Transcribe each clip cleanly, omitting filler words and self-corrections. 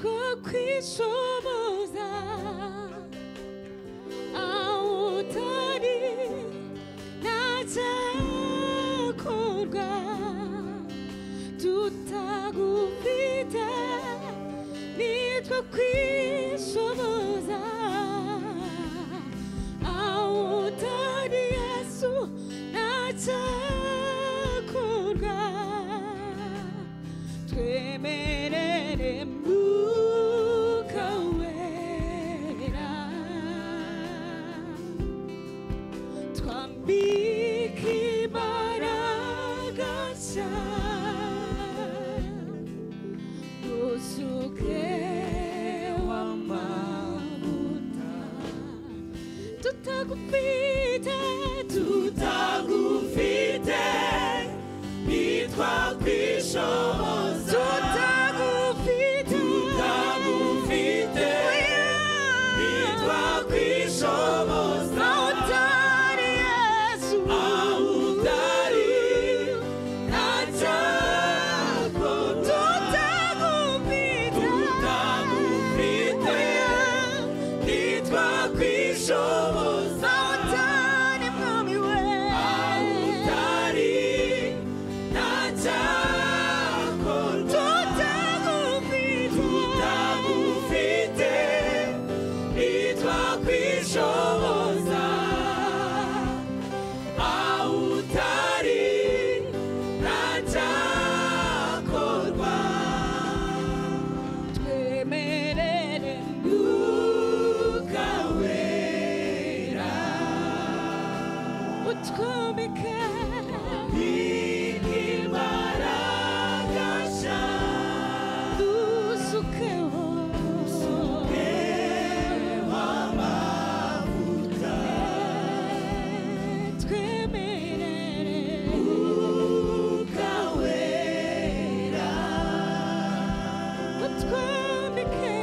Nitwakwishoboza aho utari ntacyakorwa tutagufite nitwakwishoboza aho utari Yesu ntacyakorwa twemerere Mwuka Wera twambike imbaraga nshya dusuke amavuta tutagufite tutagufite nitwakwishoboza tutagufite tutagufite nitwakwishoboza aho utari Yesu aho utari ntacyakorwa tutagufite tutagufite nitwakwishoboza aho utari Mwami we aho utari ntacyakorwa tutagufite tutagufite nitwakwishoboza aho utari ntacyakorwa twemerere Mwuka Wera utwambike imbaraga nshya dusukeho amavuta twemerere Mwuka Wera utwambike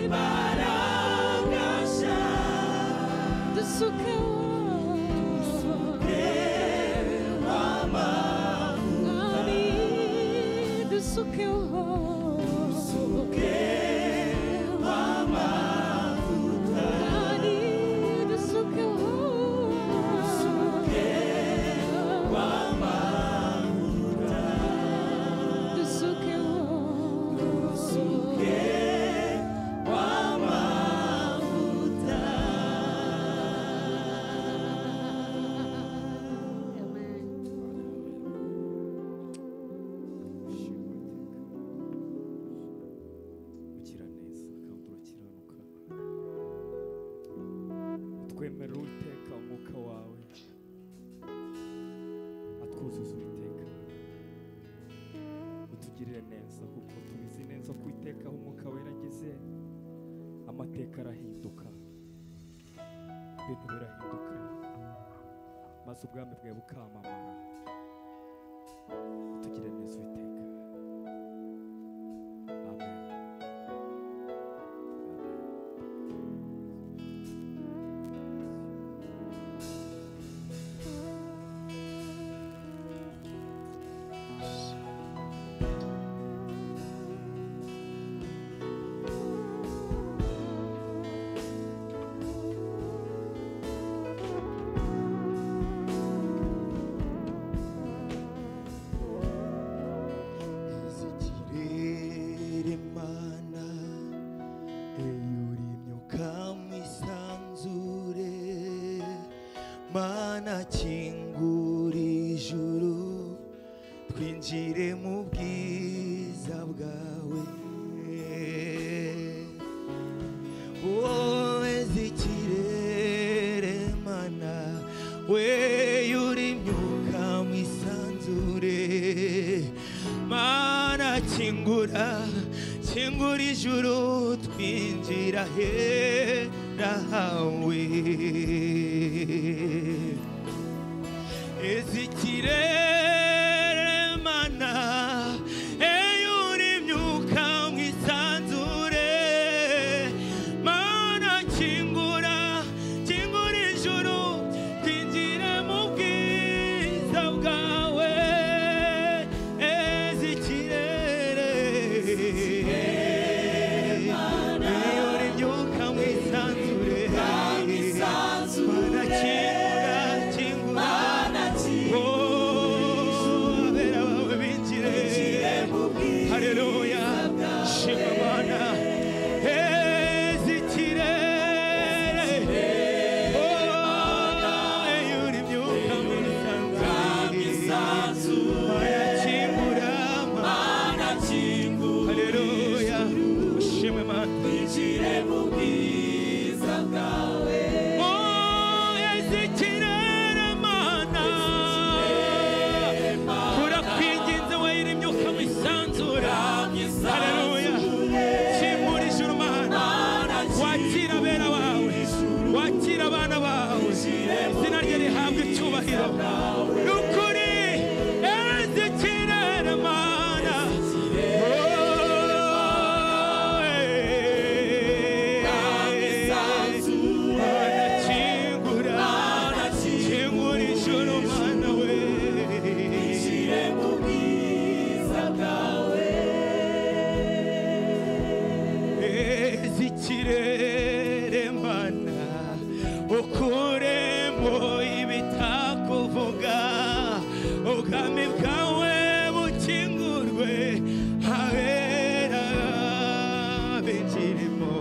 imbaraga nshya dusukeho Mwami dusukeho Mwami dusukeho dusukeho Amen. Ugira neza kandi urakiranuka twemerera Uwiteka umwuka wawe atwuzuza Uwiteka utugirire neza kuko tubizi neza ko Uwiteka aho umwuka wera ageze amateka arahinduka ibintu birahinduka maze ubwami bwawe bukamamara utugirire neza Uwiteka. Amen. Izikirere mana eyuri imyuka mwisanzure mana kingura ijuru twinjire mu bwiza bwawe wowe zikirere mana weyuri imyuka mwisanzure mana kingura kingura ijuru twinjira hera hawe ezikirere mana eyuri imyuka mwisanzure mana kingura kingura ijuru twinjire mu bwiza bwawe ezikirere. Ezikirere mana ukuremo ibitakuvuga, ubwami bwawe bukingurwe habera binjiremo.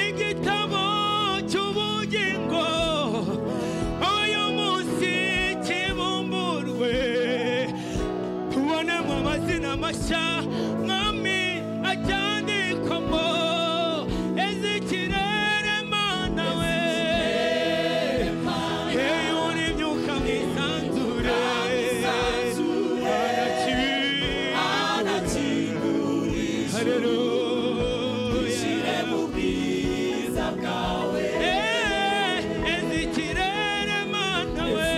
Igitabo cy'ubugingo uyu munsi kibumburwe, tubonemo amazina mashya mwami ajyandikwamo. Ezikirere mana we, hey uri imyuka mwisanzure, anakingura, haleluya, mu bwiza bwawe. Ezikirere mana we,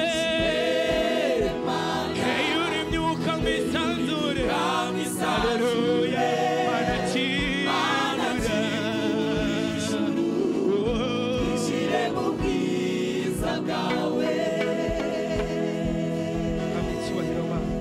hey uri imyuka mwisanzure, haleluya, anakingura, Ishyire mu bwiza bwawe. Hamwe icyubahiro Mana.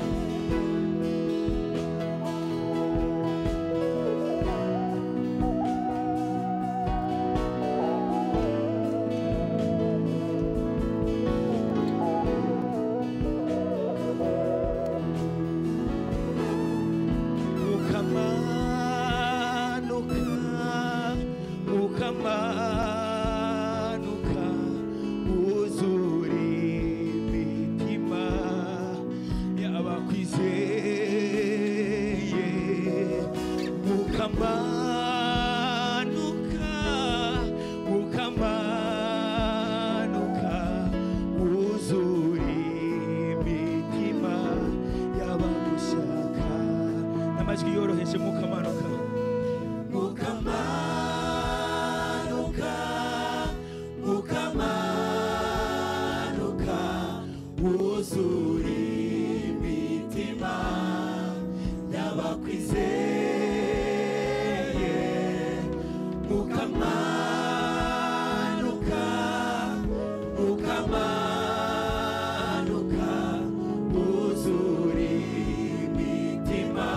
Ukamanuka, ukamanuka, wuzura imitima y'abakwizeye. Ukamanuka, ukamanuka, wuzura imitima y'abagushaka. N'amajwi yoroheje, mukamanuka, Mukamanuka, mukamanuka, wuzura imitima y'abakwizeye. Mukamanuka, mukamanuka, wuzura imitima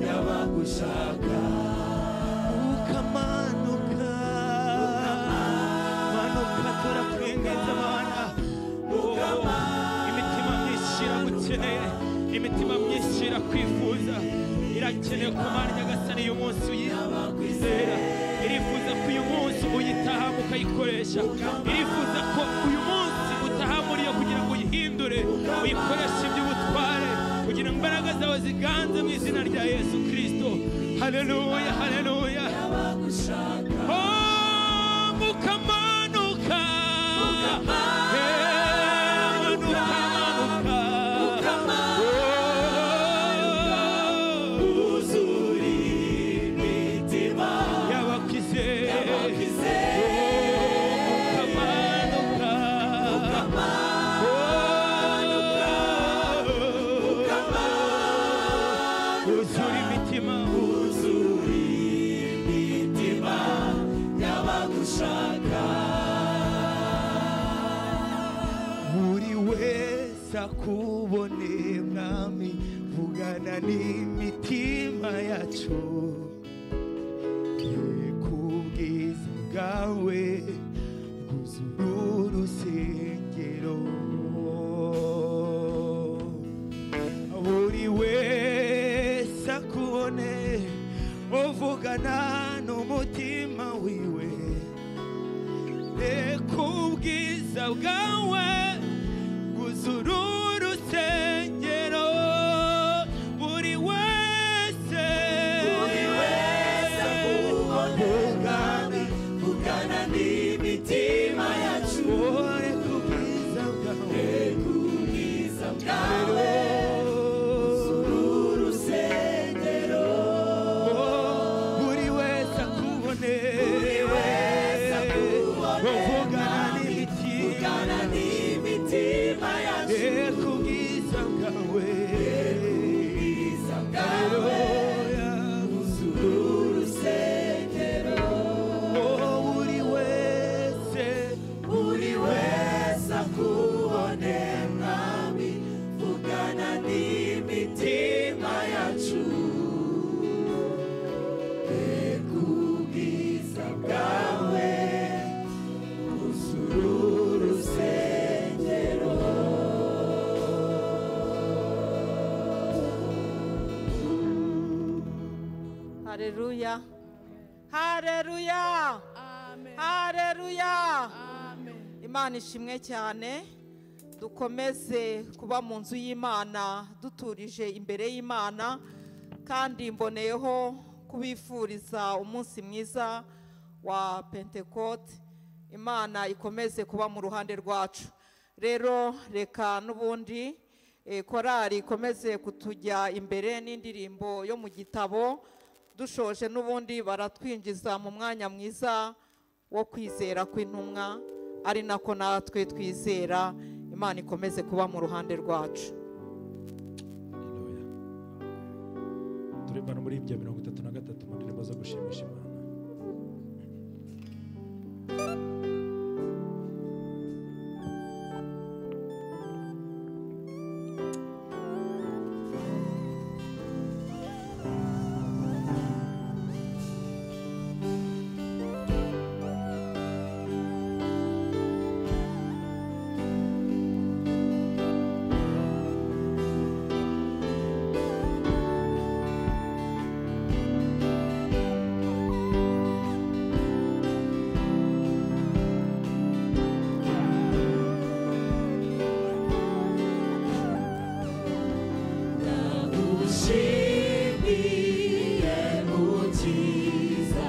y'abagushaka. Ukamanuka, manuka, turakwinginze Mana. Imitima myinshi iragukeneye, imitima myinshi irakwifuza, irakeneye ko Mana Nyagasani uyu munsi uyizera, irifuza ko uyu munsi uyitahamo ukayikoresha, irifuza ko uyu munsi utaha muri yo kugira ngo uyihindure, uyikoreshe iby'ubutware, kugira ngo imbaraga zawe ziganze mu izina rya Yesu Kristo. Haleluya, haleluya. Oh, mukamanuka, manuka, manuka, oh, Wuzura imitima y'abakwizeye. y'abakwizeye. Mukamanuka, oh, wuzura imitima, Wuzura imitima y'abagushaka. Buri wese akubone mwami, vugana n'imitima yacu, reka ubwiza bwawe bwuzura urusengero. Buri wese akubone, uvugana n'umutima wiwe, reka ubwiza bwawe bwuzura urusengero. Buri wese, Buri wese akubone mwami, vugana n'imitima yacu, Oh, reka ubwiza bwawe, reka ubwiza bwawe bwuzura urusengero. Oh, buri wese akubone, Buri wese akubone uvugana mwami, n'imitima, vugana n'imitima yacu, reka Haleluya. Haleluya. Amen. Haleluya. Amen. Imana ishimwe cyane. Dukomeze kuba mu nzu y'Imana duturije imbere y'Imana, kandi mboneyeho kubifuriza umunsi mwiza wa Pentecote. Imana ikomeze kuba mu ruhande rwacu. Rero reka n'ubundi korali ikomeze kutujya imbere n'indirimbo yo mu gitabo. Dushoje n'ubundi baratwinjiza mu mwanya mwiza wo kwizera kw'intumwa, ari nako natwe twizera. Imana ikomeze kuba mu ruhande rwacu. Haleluya. Turimbana muri ibyo 33 mu ndirimbo zo gushimisha Imana. Ndagushimiye Mukiza,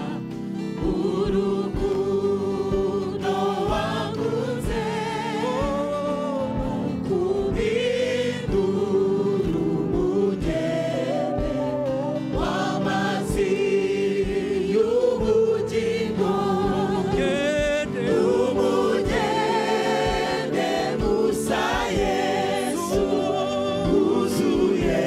urukundo wankunze, kubindura umugende w'amazi y'ubugingo, umugende musa Yesu wuzuye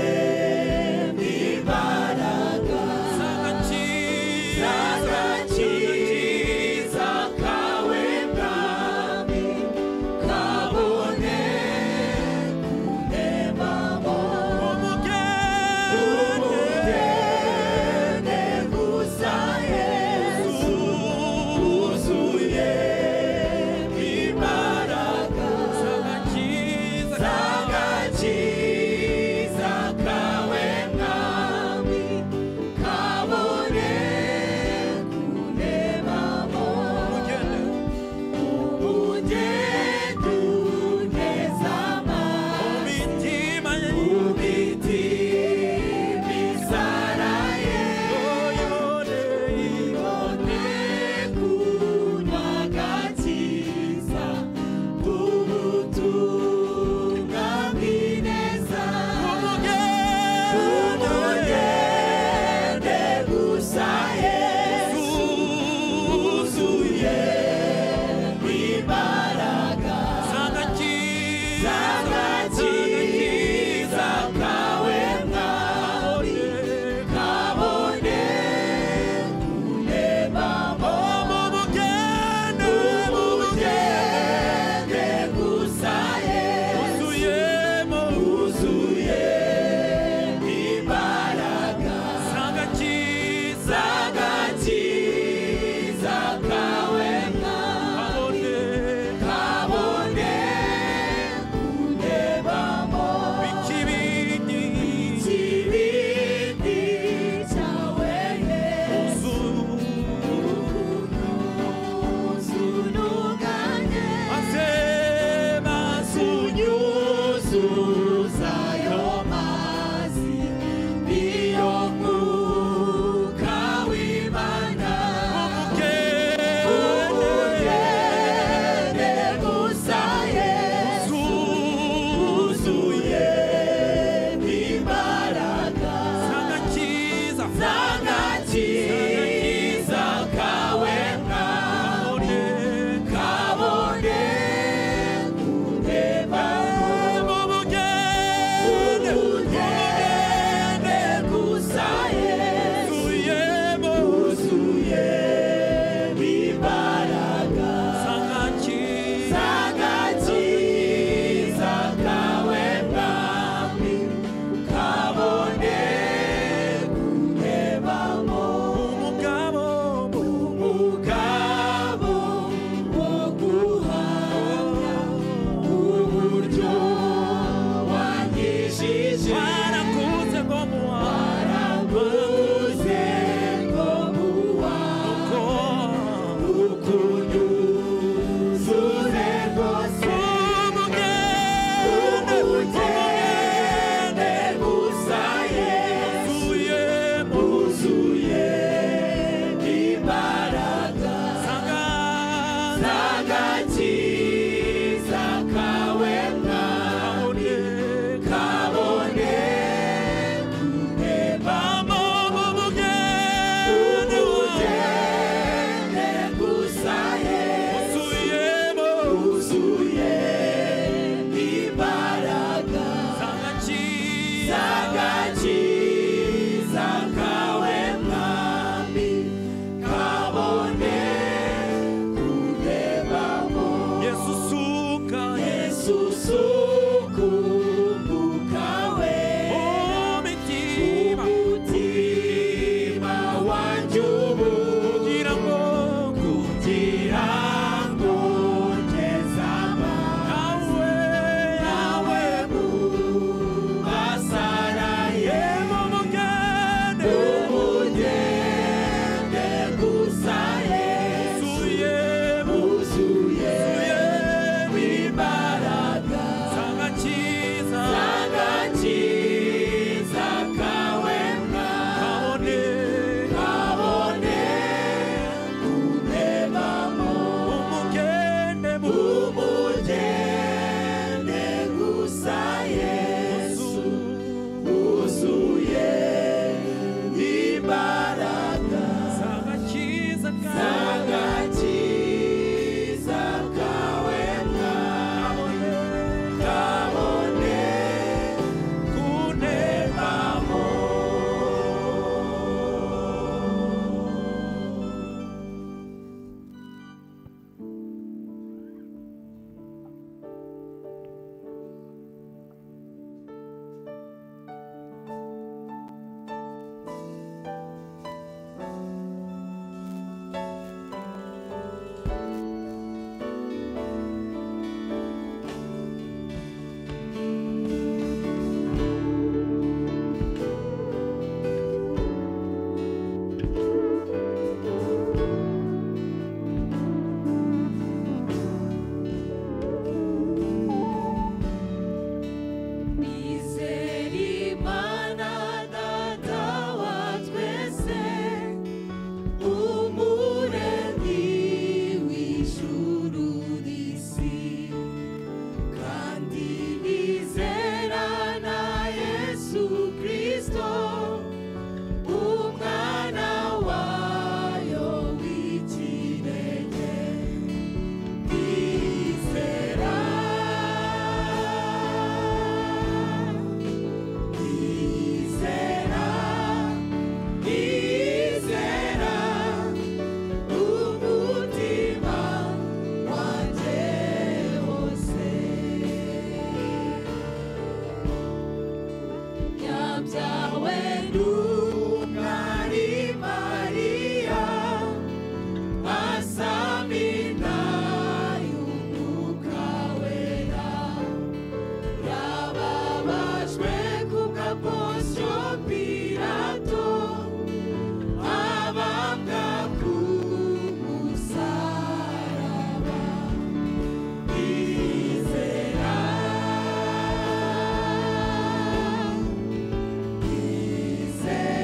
Agakiza kawe mwami kabone kundebamo. Yesu suka, Yesu suka umwuka wera umutima, umutima wanjye ubu kugira ngo, kugira ngo ngeze amazi nawe, nawe mu basaraye mumugende, umugende gusa Yesu wuzuye, wuzuye imbaraga agakiza, agakiza kawe mwami kabone, kabone kundebamo umugende, umugende gusa Yesu wuzuye imbaraga agakiza kawe, agakiza kawe mwami kabone kunebamo. Imana data wa twese umuremyi w'ijuru n'isi kandi nizera na Yesu Kristo umwana wayo w'ikinege ndizera ndizera ndizera umutima wanjye wose yabyawe n'umwari Mariya asamina y'umwuka wera yababajwe kubwa Ponsiyo Pilato abambwa ku musaraba ndizera ndizera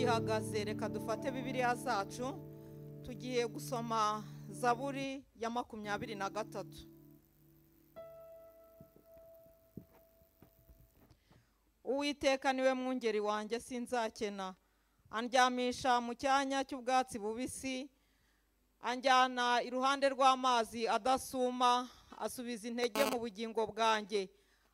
Tugihagaze reka dufate Bibiliya zacu, tugiye gusoma Zaburi ya 23. Uwiteka niwe mwungeri wanjye sinzakena, andyamisha mu cyanya cy'ubwatsi bubisi, anjyana iruhande rw'amazi adasuma, asubiza intege mu bugingo bwanjye,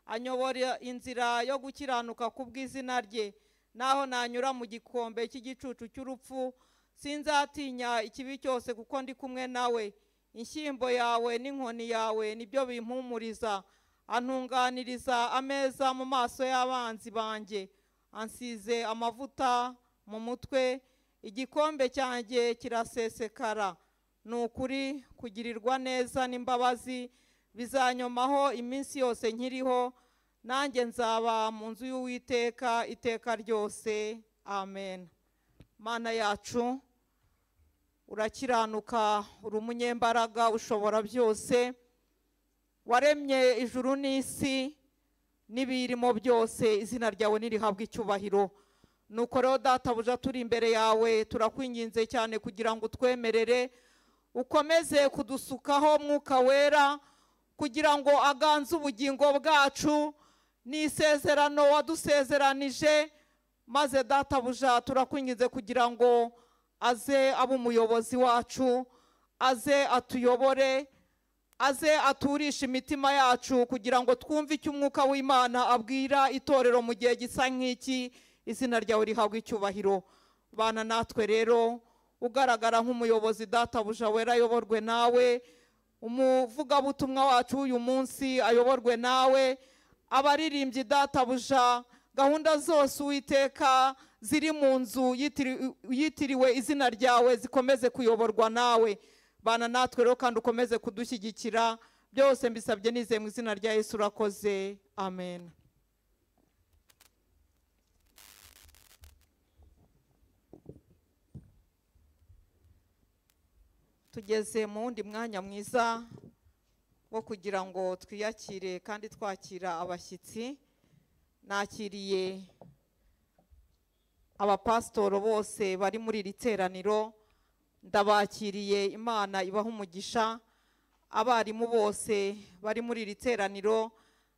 anyobora inzira yo gukiranuka kubw'izina rye. Naho nanyura mu gikombe cy'igicucu cy'urupfu, sinzatinya ikibi cyose kuko ndi kumwe nawe. Inshyimbo yawe n'inkoni yawe nibyo bimpumuriza, antunganiriza ameza mu maso y'abanzi banjye, ansize amavuta mu mutwe, igikombe cyanjye kirasesekara. Ni ukuri kugirirwa neza n'imbabazi bizanyomaho iminsi yose nkiriho, nanjye nzaba mu nzu y'Uwiteka iteka ryose. Amen. Mana yacu, urakiranuka, uri umunyembaraga, ushobora byose, waremye ijuru n'isi n'ibirimo byose, izina ryawe nirihabwa icyubahiro. Nuko rero databuja, turi imbere yawe, turakwinginze cyane kugira ngo utwemerere ukomeze kudusukaho Mwuka Wera, kugira ngo aganze ubugingo bwacu n'isezerano wadusezeranije. Maze databuja, turakwinginze kugira ngo aze abe umuyobozi wacu, aze atuyobore, aze aturishe imitima yacu, kugira ngo twumve icyo Umwuka w'Imana abwira itorero mu gihe gisa nk'iki. Izina ryawe rihabwa icyubahiro. Bana natwe rero, ugaragara nk'umuyobozi databuja wera ayoborwe nawe, umuvugabutumwa wacu uyu munsi ayoborwe nawe, abaririmbyi databuja, gahunda zose Uwiteka ziri mu nzu yitiriwe izina ryawe zikomeze kuyoborwa nawe. Bana natwe rero kandi ukomeze kudushyigikira. Byose mbisabye nizeye mu izina rya Yesu, urakoze. Amen. Tugeze mu wundi mwanya mwiza wo kugira ngo twiyakire kandi twakira abashyitsi. Nakiriye abapasitoro bose bari muri iri teraniro, ndabakiriye, Imana ibaha umugisha. Abarimu bose bari muri iri teraniro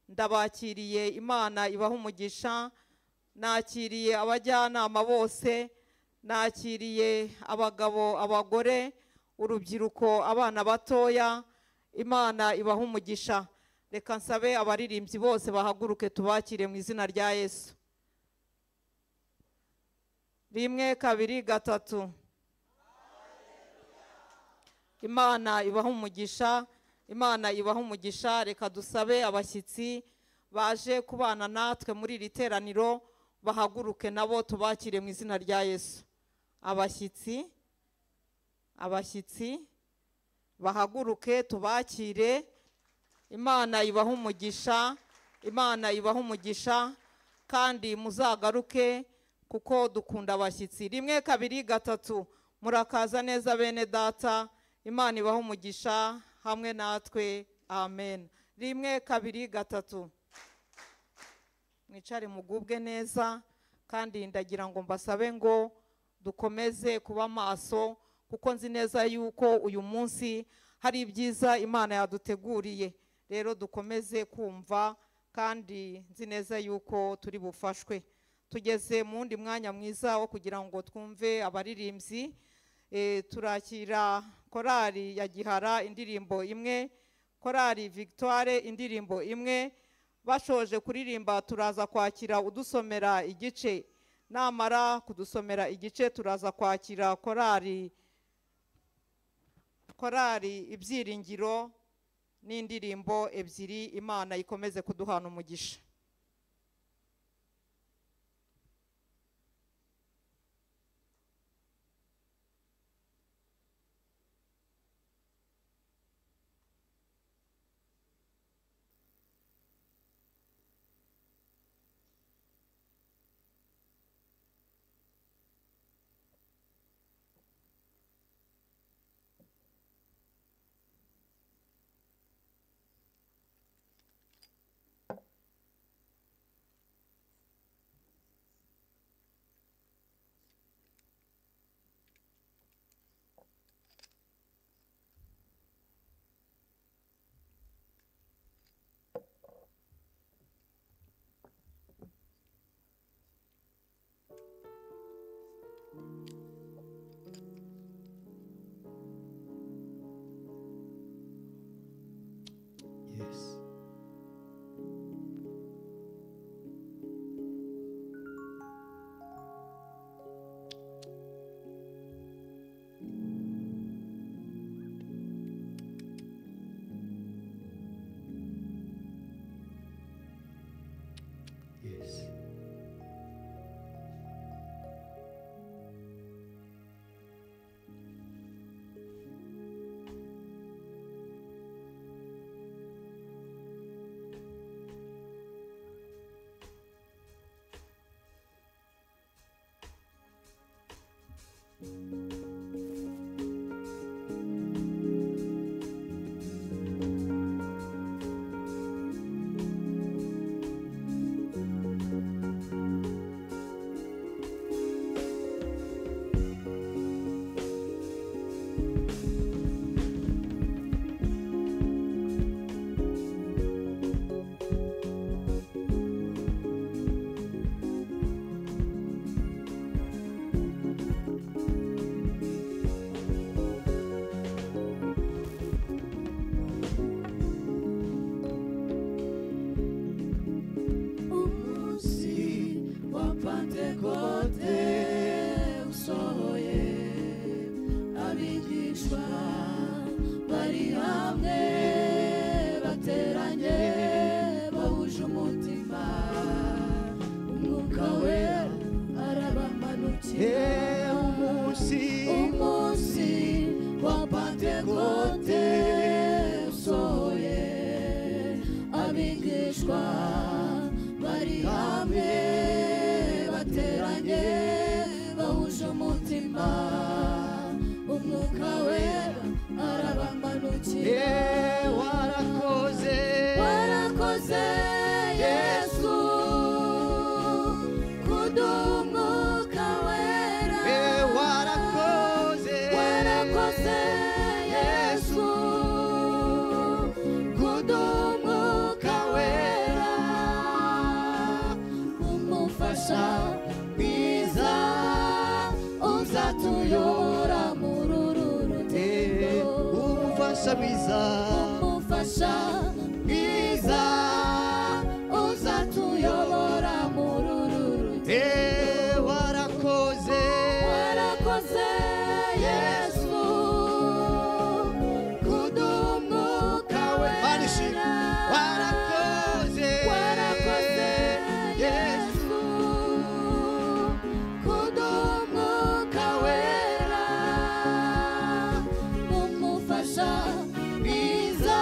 ndabakiriye, Imana ibaha umugisha. Nakiriye abajyanama bose, nakiriye abagabo, abagore, urubyiruko, abana batoya, Imana ibaha umugisha. Reka nsabe abaririmbyi bose bahaguruke tubakire mu izina rya Yesu. 1 2 3. Imana ibaha umugisha, Imana ibaha umugisha. Reka dusabe abashyitsi baje kubana natwe muri iri teraniro bahaguruke nabo tubakire mu izina rya Yesu. Abashyitsi, abashyitsi bahaguruke tubakire. Imana ibaha umugisha, Imana ibaha umugisha, kandi muzagaruke kuko dukunda abashyitsi. 1 2 3. Murakaza neza bene data. Imana ibaha umugisha hamwe natwe. Amen. 1 2 3. Mwicare mugubwe neza, kandi ndagira ngo mbasabe ngo dukomeze kuba maso, kuko nzi neza yuko uyu munsi hari ibyiza Imana yaduteguriye. Rero dukomeze kumva, kandi nzi neza yuko turi bufashwe. Tugeze mu wundi mwanya mwiza wo kugira ngo twumve abaririmbyi. Turakira korali ya Gihara indirimbo imwe, korali Victoire indirimbo imwe. Bashoje kuririmba turaza kwakira udusomera igice. Namara kudusomera igice turaza kwakira korali Ibyiringiro n'indirimbo ebyiri. Imana ikomeze kuduhana umugisha. Yes. Yes. Umunsi wa Pentekote usohoye, abigishwa bari hamwe bateranye bahuje umutima, Umwuka Wera arabamanukira. Umunsi wa Pentekote usohoye, abigishwa bari hamwe bateranye bahuje umutima, Umwuka Wera arabamanukira. Warakoze, Warakoze Yesu kuduha Umwuka Wera. Warakoze, Warakoze Yesu kuduha Umwuka Wera, umufasha mwiza uzatuyobora muri uru rugendo. Umufasha mwiza, Umufasha mwiza uzatuyobora muri uru rugendo. Warakoze, Warakoze Yesu kuduha Umwuka Wera. Warakoze, Warakoze Yesu kuduha Umwuka Wera, umufasha mwiza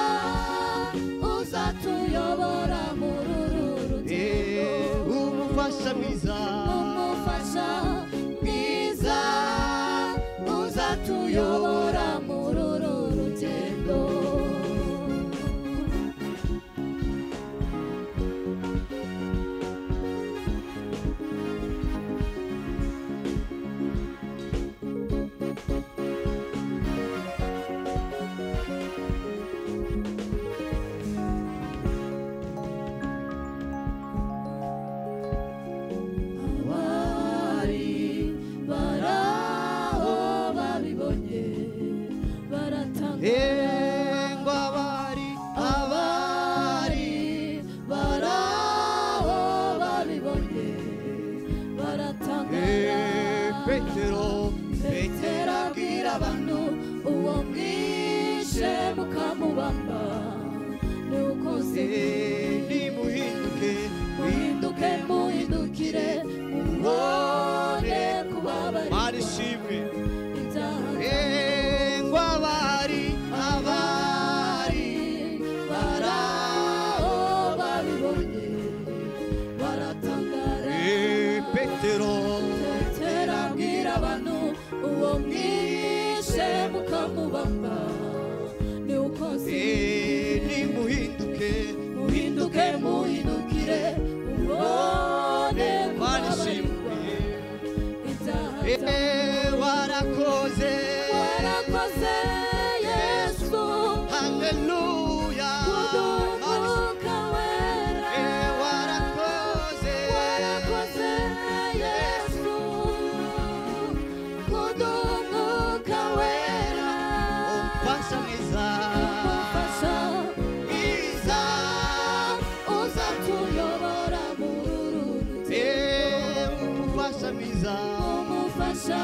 mwiza, umufasha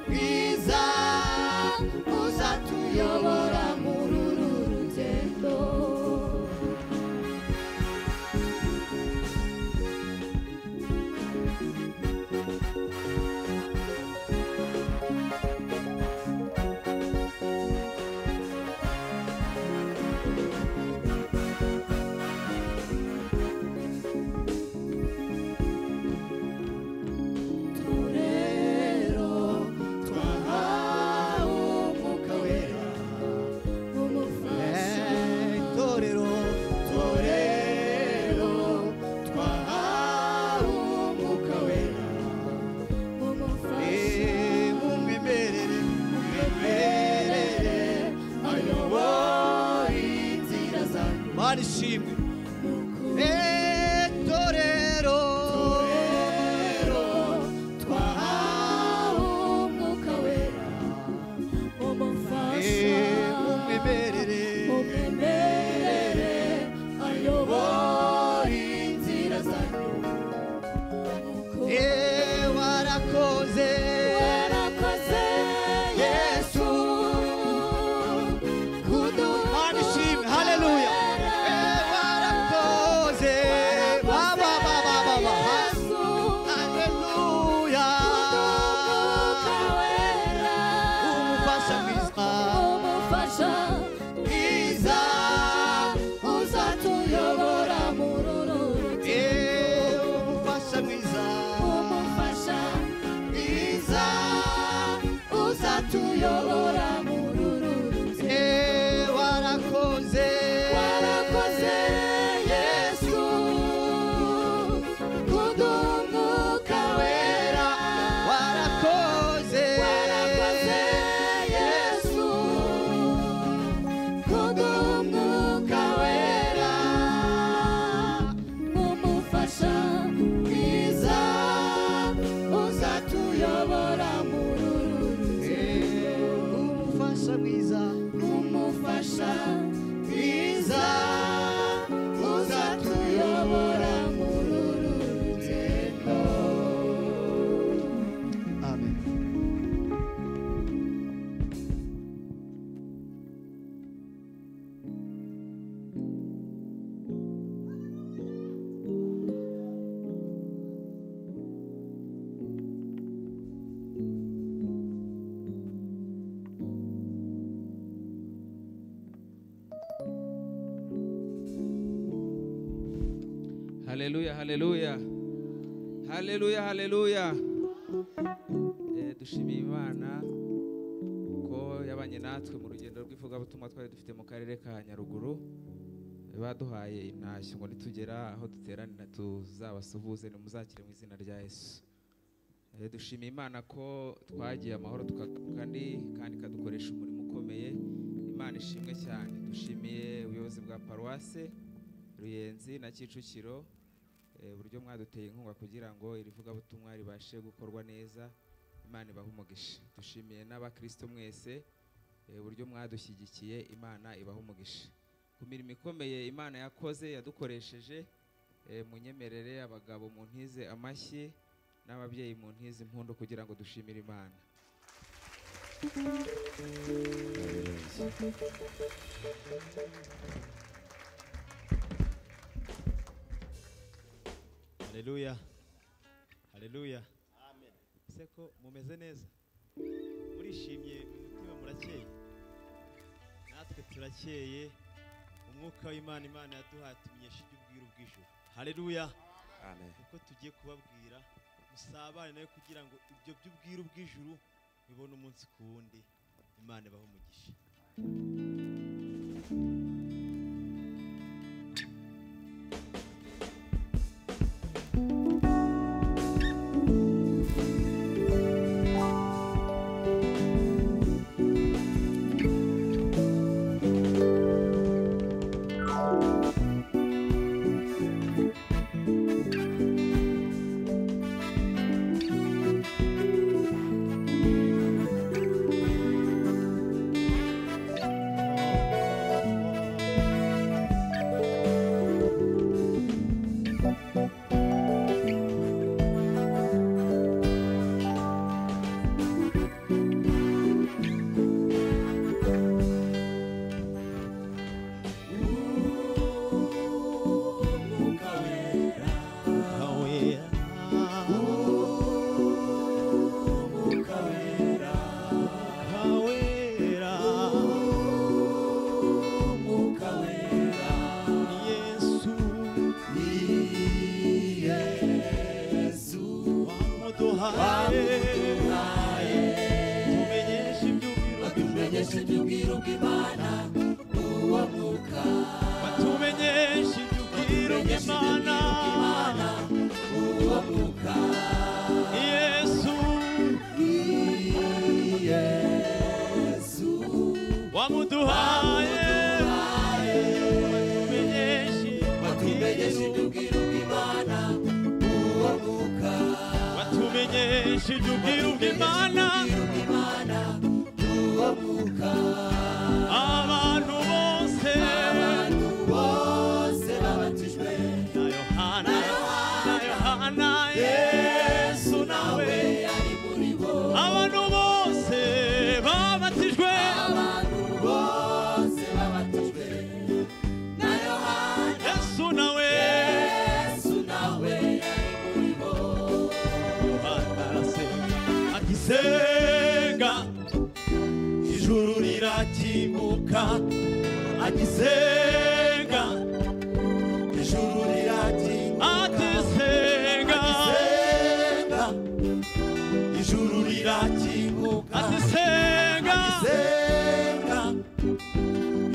mwiza uzatuyobora muri uru rugendo. Torero twahawe umwuka wera, umufasha, torero, torero twahawe umwuka wera, umufasha, mumwemerere, mumwemerere ayobora inzira zanyu. Mana ishimwe. Torero, Torero twahawe umwuka wera, umufasha, mumwemerere, mumwemerere ayobora inzira zanyu. Warakoze, Warakoze Yesu, Yesu kuduha Mana ishimwe, haleluya. Warakoze, ba ba ba ba ba ba, Yesu haleluya. kuduha wera, Umufasha mwiza, umufasha mwiza, uzatuyobora muri uru rugendo. Umufasha mwiza, umufasha mwiza, uzatuyobora muri uru rugendo. Warakoze, Warakoze Yesu kuduha umwuka wera, warakoze, warakoze Yesu kuduha umwuka wera, umufasha mwiza uzatuyobora muri uru rugendo. Umufasha mwiza, umufasha mwiza, uzatuyobora muri uru rugendo. Amen. Haleluya, haleluya, haleluya, haleluya. Dushimiye Imana ko yabanye natwe mu rugendo rw'ivugabutumwa twari dufite mu karere ka Nyaruguru. Baduhaye intashyo ngo nitugera aho duteranira tuzabasuhuze, nimuzakire mu izina rya Yesu. Dushimiye Imana ko twagiye amahoro tukagaruka kandi ikadukoresha umurimo ukomeye. Imana ishimwe cyane. Dushimiye ubuyobozi bwa paruwase Ruyenzi na Kicukiro, uburyo mwaduteye inkunga kugira ngo iri vugabutumwa ribashe gukorwa neza. Imana ibahe umugisha. Dushimiye n'abakristo mwese, uburyo mwadushyigikiye. Imana ibahe umugisha ku mirimo ikomeye Imana yakoze yadukoresheje. Munyemerere abagabo muntize amashyi n'ababyeyi muntize impundu kugira ngo dushimire Imana. Haleluya. Haleluya. Amen. Seko mumeze neza? Murishimye mu mutima, murakeye? Natwe turakeye. Umwuka w'Imana, Imana yaduhaye tumenyesha iby'ubwiru bw'ijuru. Haleluya. Amen. Uko tugiye kubabwira, musabane nawe kugira ngo ibyo by'ubwiru bw'ijuru bibone umunsi ku wundi. Imana ibahe umugisha. Wamuduhaye Batumenyesha iby'ubwiru bw'Imana uwo mwuka Batumenyesha iby'ubwiru bw'Imana uwo mwuka Yesu Yesu wamuduhaye Batumenyesha iby'ubwiru bw'Imana uwo mwuka Batumenyesha iby'ubwiru bw'Imana uwo mwuka Abantu bose bose babatijwe na Yohana na Yohana Yesu nawe ari muri bo Abantu bose babatijwe abantu bose babatijwe na Yohana Yesu nawe Yesu nawe ari muri bo Yohana arasenga agisenga ijuru rirakinguka agisenga Ijuru rirakinguka agisenga agisenga Ijuru rirakinguka agisenga agisenga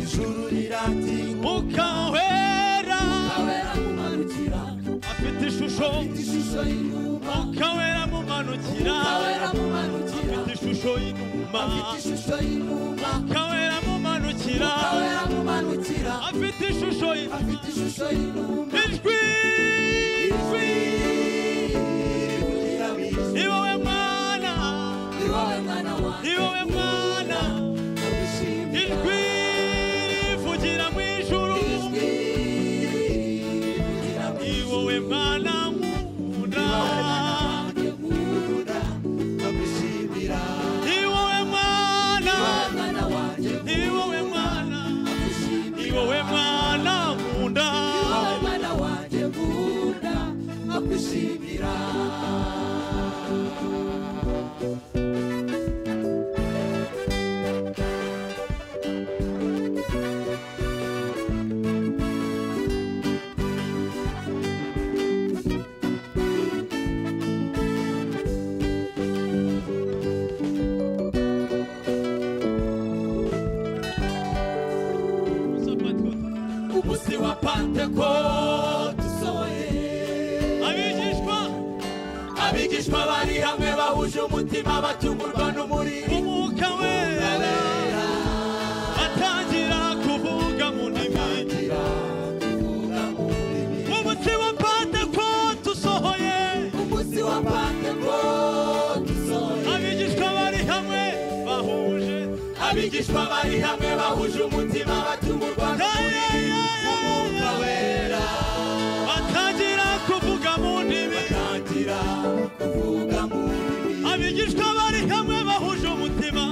Ijuru rirakinguka Mwuka wera Wera mumanukira afite ishusho ishusho y'inuma Mwuka wera mumanukira Wera mumanukira afite ishusho y'inuma ishusho y'inuma Mwuka wera mumanukira Wera mumanukira afite ishusho y'inuma afite ishusho y'inuma ijwi ijwi rivugira mu ijuru ni wowe mwana ni wowe mwana wanjye ni wowe mwana ndagushimira ijwi rivugira mu ijuru ijwi rivugira mu ni wowe mwana nkunda wanjye nkunda ndagushimira ni wowe mwana mwana wanjye ni wowe mwana ni ndagushimira wowe mwana nkunda ni wowe mwana wanjye nkunda ndagushimira Umunsi wa Pentekote usohoye abigishwa abigishwa bari hamwe bahuje umutima batungurwa n'umuriro umwuka wera atangira kuvuga mu ndimi umunsi wa Pentekote usohoye umunsi wa Pentekote usohoye abigishwa bari hamwe bahuje abigishwa bari hamwe bahuje umutima batungurwa n'umuriro umwuka wera batangira kuvuga mu ndimi batangira kuvuga mu ndimi abigishwa bari hamwe bahuje umutima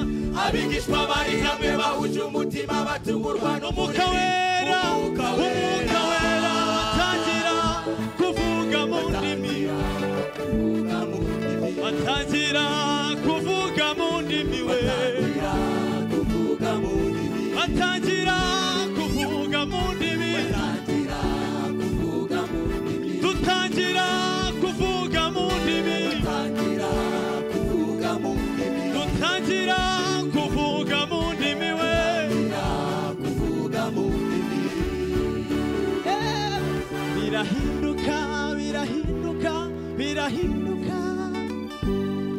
abigishwa bari hamwe bahuje umutima batungurwa umwuka n'umuriro wera umwuka umwuka wera batangira kuvuga mu ndimi kuvuga mu ndimi batangira kuvuga mu ndimi we batangira kuvuga mu ndimi batangira kuvuga mu ndimi batangira kuvuga mu ndimi dutangira kuvuga mu ndimi batangira kuvuga mu ndimi dutangira kuvuga mu ndimi we kuvuga mu ndimi birahinduka birahinduka birahinduka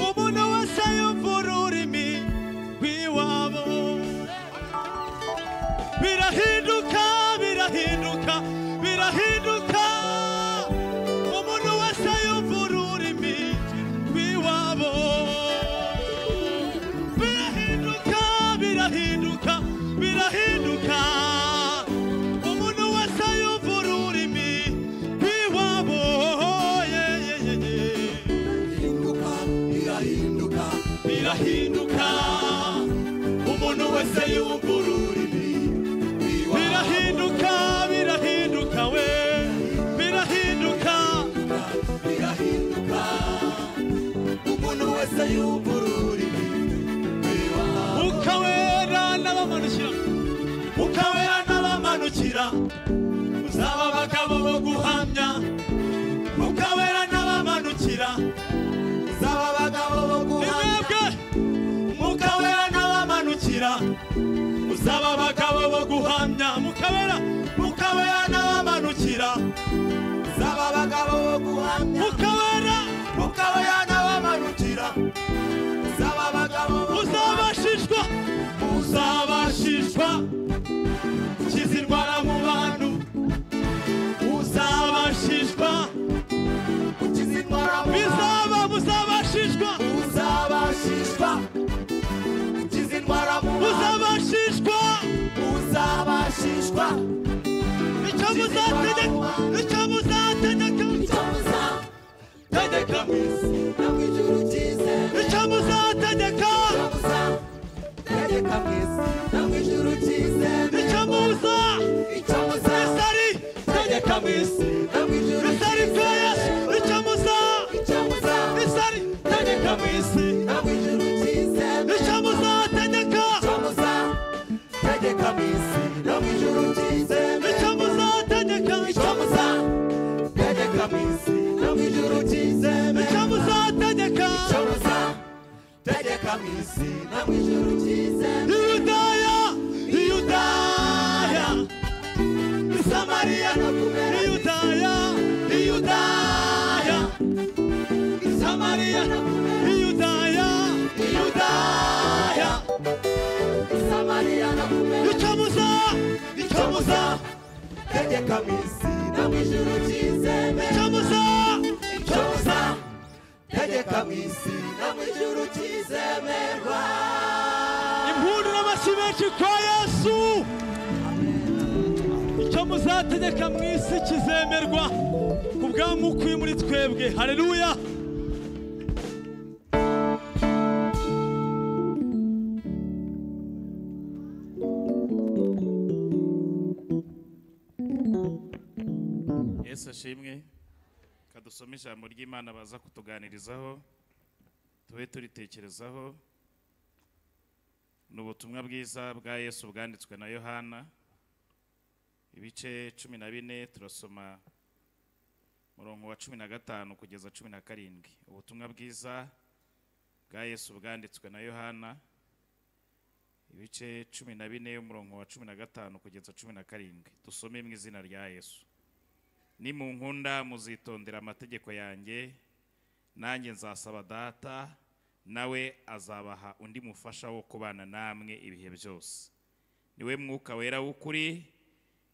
umuntu wese yumva ururimi rw'iwabo birahinduka birahinduka birahinduka umuntu wese yumva ururimi rw'iwabo birahinduka birahinduka birahinduka umuntu wese yumva ururimi rw'iwabo ye, ye, ye, ye. birahinduka birahinduka birahinduka umuntu wese yumva ururimi rw'iwabo birahinduka birahinduka we birahinduka birahinduka umuntu wese yumva ururimi rw'iwabo ukawera n'abamanukira ukawera n'abamanukira uzaba abagabo bo guhamya ukawera n'abamanukira uzaba guhamya. Mukabera, mukabera n'abamanukira. Zaba abagabo bo guhamya. Mukabera, mukabera n'abamanukira. Zaba abagabo bo uzabashishwa, uzabashishwa gukiza indwara mu bantu. Uzabashishwa gukiza indwara mu bantu. Bizaba, muzabashishwa, uzabashishwa gukiza indwara mu bantu. Uzabashishwa, uzabashishwa. Icyo muzategeka, icyo muzategeka, icyo muzategeka mu isi no mu ijuru kizemerwa. Icyo muzategeka, icyo muzategeka mu isi no mu ijuru kizemerwa. Icyo muza, icyo muza, isari tegeka mu isi no mu ijuru isari kwa Yesu. Icyo muza, icyo muza, isari tegeka mu isi no mu ijuru kizemerwa. Icyo muzategeka, icyo muzategeka mu isi no mu ijuru kizemerwa. Icyo muzategeka, icyo muzategeka mu isi no mu ijuru kizemerwa. Icyo muzategeka, icyo muzategeka mu isi no mu ijuru kizemerwa. Yudaya, Yudaya, Samariya, Yudaya, Yudaya, Samariya, Yudaya, Yudaya, Samariya. Icyo muza, icyo muza tegeka mu isi no mu ijuru kizemerwa. Icyo muza, icyo muza tegeka mu isi no mu ijuru kizemerwa. Impundu n'amashyi menshi kwa Yesu. Icyo muzategeka mu isi kizemerwa ku bwa Mwuka uri muri twebwe. Haleluya. Yesu ashimwe. Kadusome ijambo ry'Imana baza kutuganirizaho, tube turitekerezaho. Ni ubutumwa bwiza bwa Yesu bwanditswe na Yohana, ibice 14, turasoma murongo wa 15 kugeza 17. Ubutumwa bwiza bwa Yesu bwanditswe na Yohana, ibice 14, umurongo wa 15 kugeza 17. Dusome mu izina rya Yesu. Nimunkunda muzitondera amategeko yanjye, nanjye nzasaba Data, nawe azabaha undi mufasha wo kubana namwe ibihe byose. Niwe Mwuka Wera w'ukuri.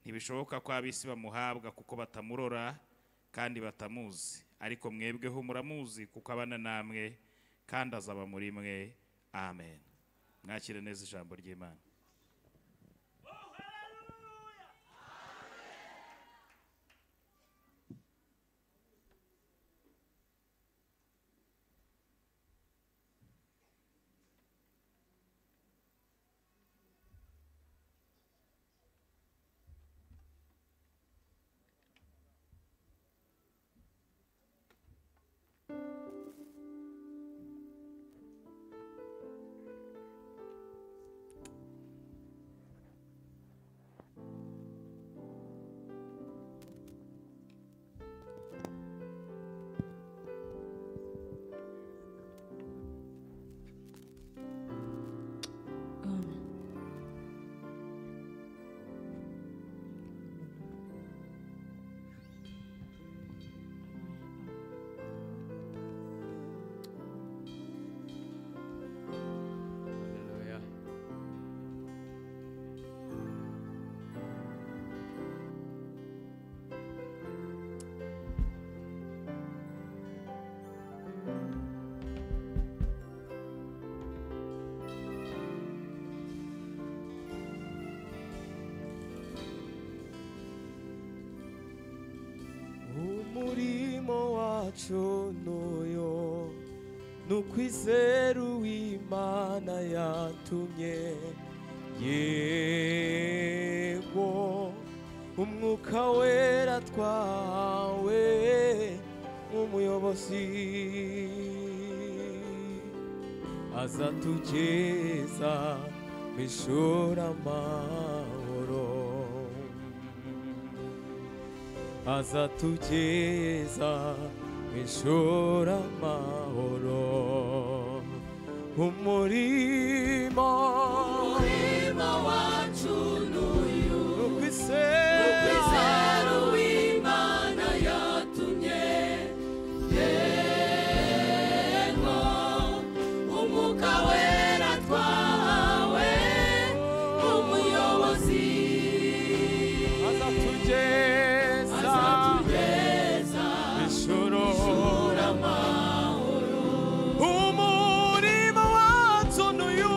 Ntibishoboka ko ab'isi bamuhabwa kuko batamurora kandi batamuzi, ariko mwebweho muramuzi kuko abana namwe kandi azaba muri mwe. Amen. Mwakire neza ijambo ry'Imana. Umurimo wacu n'uyu ni ukwizera Uwimana yatumye. Yego Umwuka Wera twahawe nk'umuyobozi, azatugeza mu ishuri amahoro, azatugeza mu ishuri amahoro. Umurimo wacu n'uyu Nukwizera uw'Imana yatumye. Yego, Umwuka Wera twahawe umuyobozi. Azatugeza Azatugeza ijuru amahoro. Umurimo wacu n'uyu.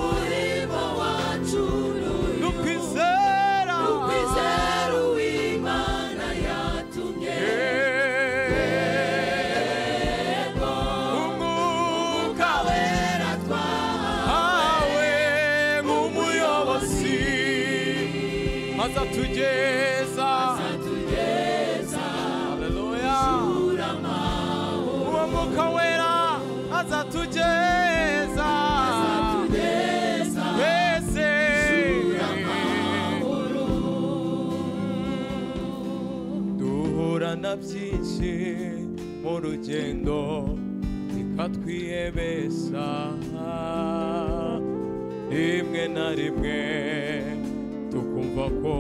Umurimo wacu n'uyu. Nukwizera. Nukwizera uw'Imana yatumye. Yego, Umwuka Wera twahawe hawe nk'umuyobozi azatugeza. Azatugeza Haleluya. ijuru amahoro. Uwo Mwuka Wera azatugeza. Azatugeza twese. Duhura na byinshi mu rugendo bikatwiyebesa, rimwe na rimwe tukumva ko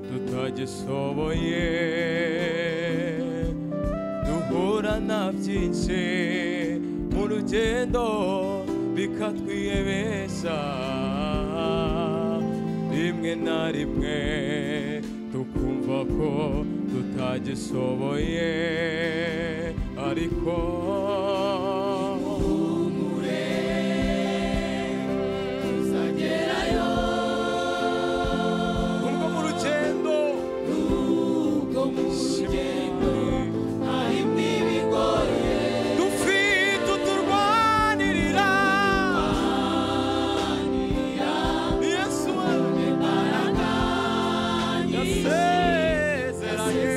tutagishoboye. Duhura na byinshi mu rugendo bikatwiyebesha, rimwe na rimwe tukumva ko tutagishoboye, ariko Humure, tuzagerayo. Ubwo mu rugendo, Ubwo mu rugendo harimo ibigoye, dufite uturwanirira. Yesu imbaraga nyinshi yasezeranye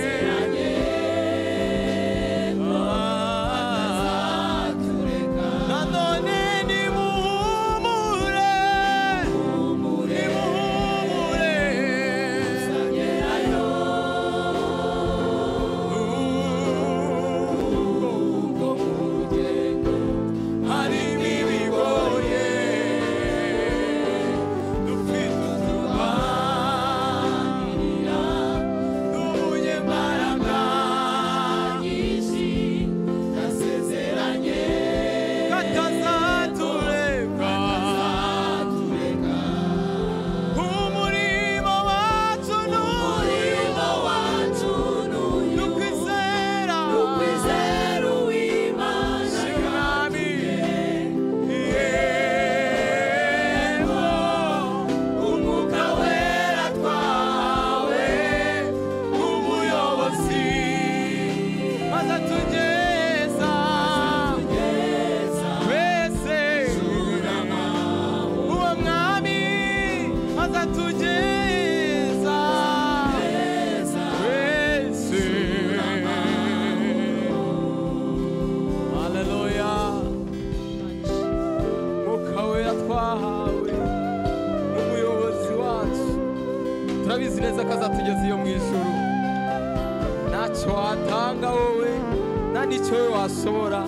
azatureka. Nanone nimuhumure, nimuhumure, Tuzagerayo. Ubwo mu rugendo harimo ibigoye, dufite uturwanirira n'umunyembaraga nyinshi yasezeranye katazatureka. azatureka. Umurimo wacu Umurimo wacu n'uyu. n'ukwizera. Nukwizera uw'Imana Mwami. yatumye. Yego, Umwuka Wera twahawe umuyobozi azatugeza Tugeza twese. Uwo mwami azatugeza twese. Haleluya. Mwuka Wera twahawe n'umuyobozi wacu, turabizi neza ko azatugeza iyo mu ijuru. Ntacyo watanga wowe, nta n'icyo wowe washobora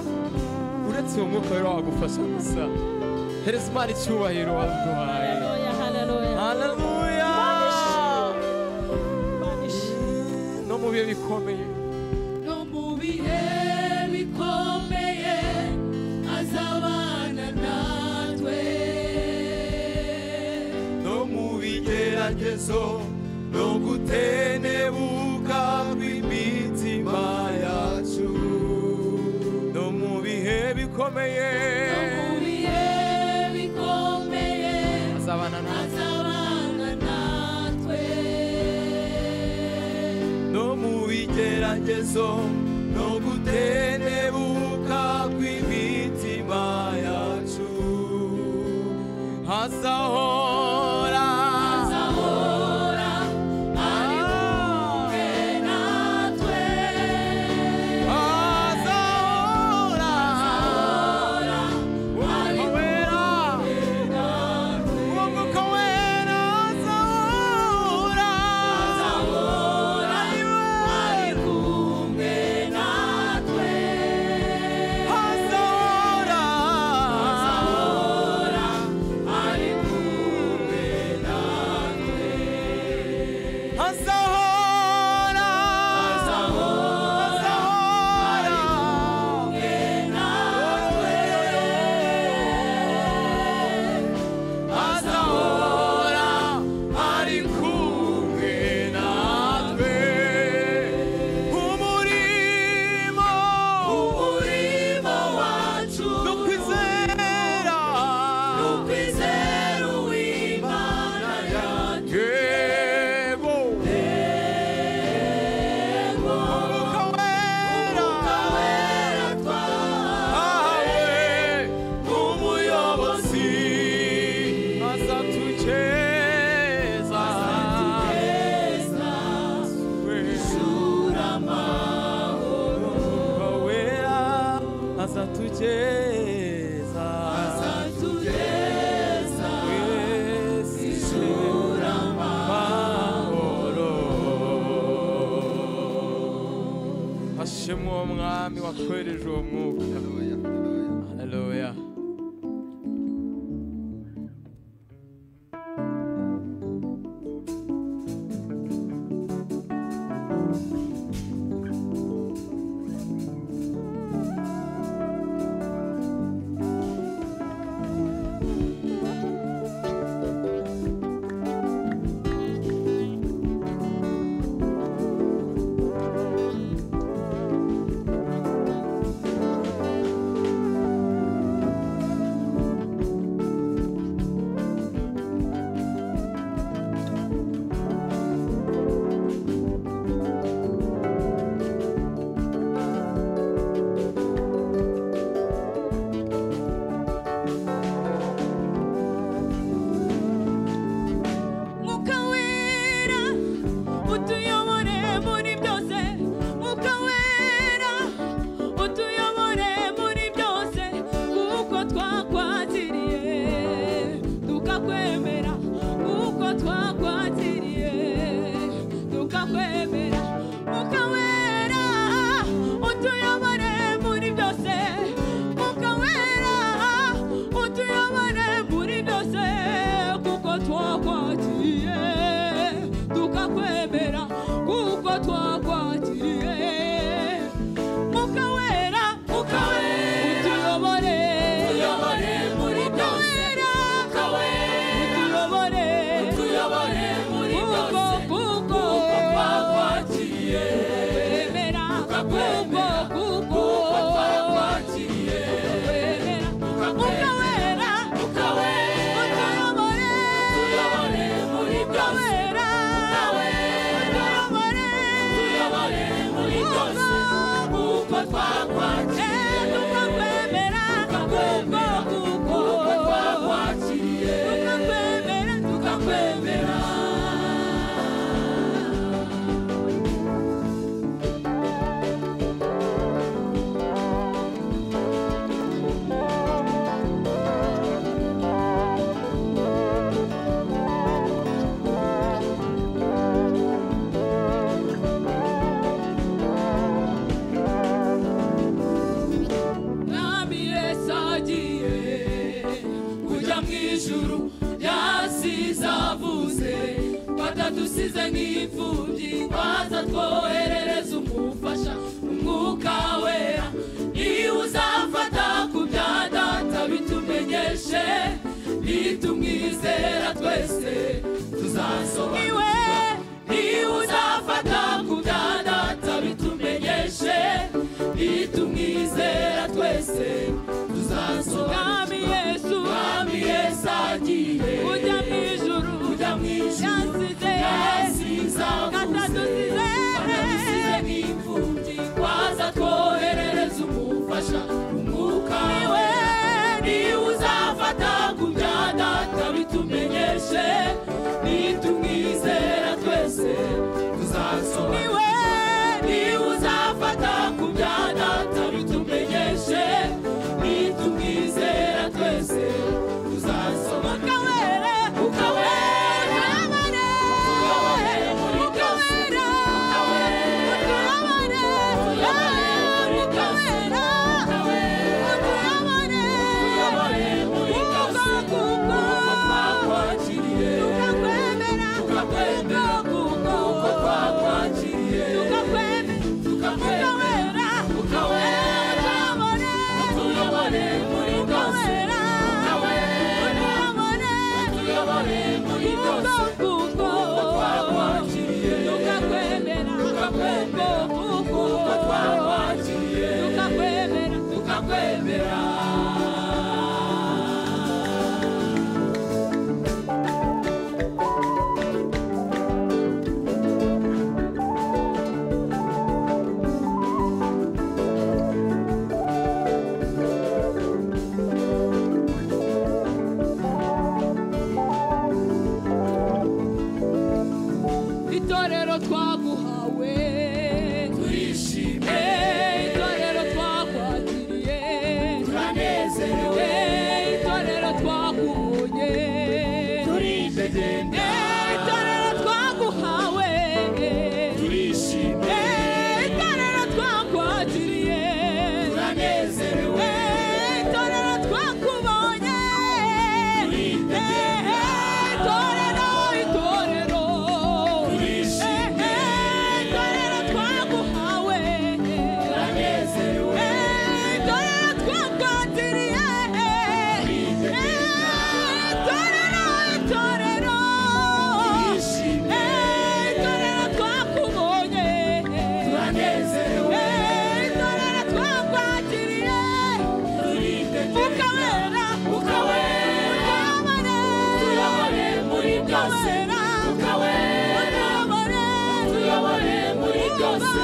uretse uwo Mwuka Wera wagufasha gusa. Hereza Imana icyubahiro waduhaye. Haleluya, haleluya. Haleluya. Imana ishimwe. No mu bihe bikomeye, No mu bihe bikomeye azabana natwe. No mu bigeragezo no gutenebuka kw'imitima yacu. No mu bihe bikomeye No mu bihe bikomeye azabana natwe. Azabana natwe. No mu bigeragezo no gutenebuka kw'imitima yacu. Azahora. Azahora ari kumwe natwe. Azahora. Azahora ari Umwuka Wera. kumwe natwe. Uwo Mwuka Wera azahora. Azahora ari kumwe natwe. Azahora. Azahora ari kumwe Azatugeza, azatugeza twese ijuru amahoro. Hashimwe uwo mwami watwereje uwo mwuka. Haleluya, haleluya. Haleluya. Mwuka wera utuyobore muri byose, Mwuka wera utuyobore muri byose, kuko twakwakiriye tukakwemera, kuko twakwakiriye tukakwemera. Mwuka wera utuyobore muri byose, Mwuka wera utuyobore muri byose, kuko twakwakiriye tukakwemera, kuko twakwakiriye. Mwuka wera, Mwuka wera, utuyobore, utuyobore muri Mwuka byose. wera, Mwuka wera, utuyobore, utuyobore muri kuko byose. kuko Kuko twakwakiriye tukakwemera, tukakwemera, kuko kuko twakwakiriye tukakwemera. Mwuka wera, Mwuka wera, utuyobore, utuyobore muri Mwuka byose. wera, Mwuka wera, utuyobore, utuyobore muri byose. Kuko twakwakiriye tukakwemera, tukakwemera, kuko kuko twakwakiriye tukakwemera, tukakwemera. Mwami Yesu agiye kujya mu ijuru, yasize avuze ko atadusize nk'imfubyi, ngo azatwoherereza umufasha, umwuka wera. Niba uzafata ku bya data bitumenyeshe, nitumwizera twese tuzasobanukirwa. Niba uzafata ku bya data bitumenyeshe, nitumwizera twese tuzasobanukirwa. Mwami Yesu, Mwami Yesu agiye kujya mu ijuru, kujya mu ijuru, yasize yasize avuze Turidegembya. Itorero twaguhawe Turishimye. Itorero twakwakiriye Turanezerewe. Itorero twakubonye Turidegembya. Itorero, itorero Turishimye. Itorero twaguhawe Turanezerewe. Itorero twakwakiriye Turidegembya. Itorero, itorero Turishimye. Itorero twakubonye Turanezerewe. Itorero twakwakiriye Turidegembya. Ukawera, Ukawera. Tuyobore Tuyobore muri byose. Ukawera. Tuyobore Tuyobore muri byose.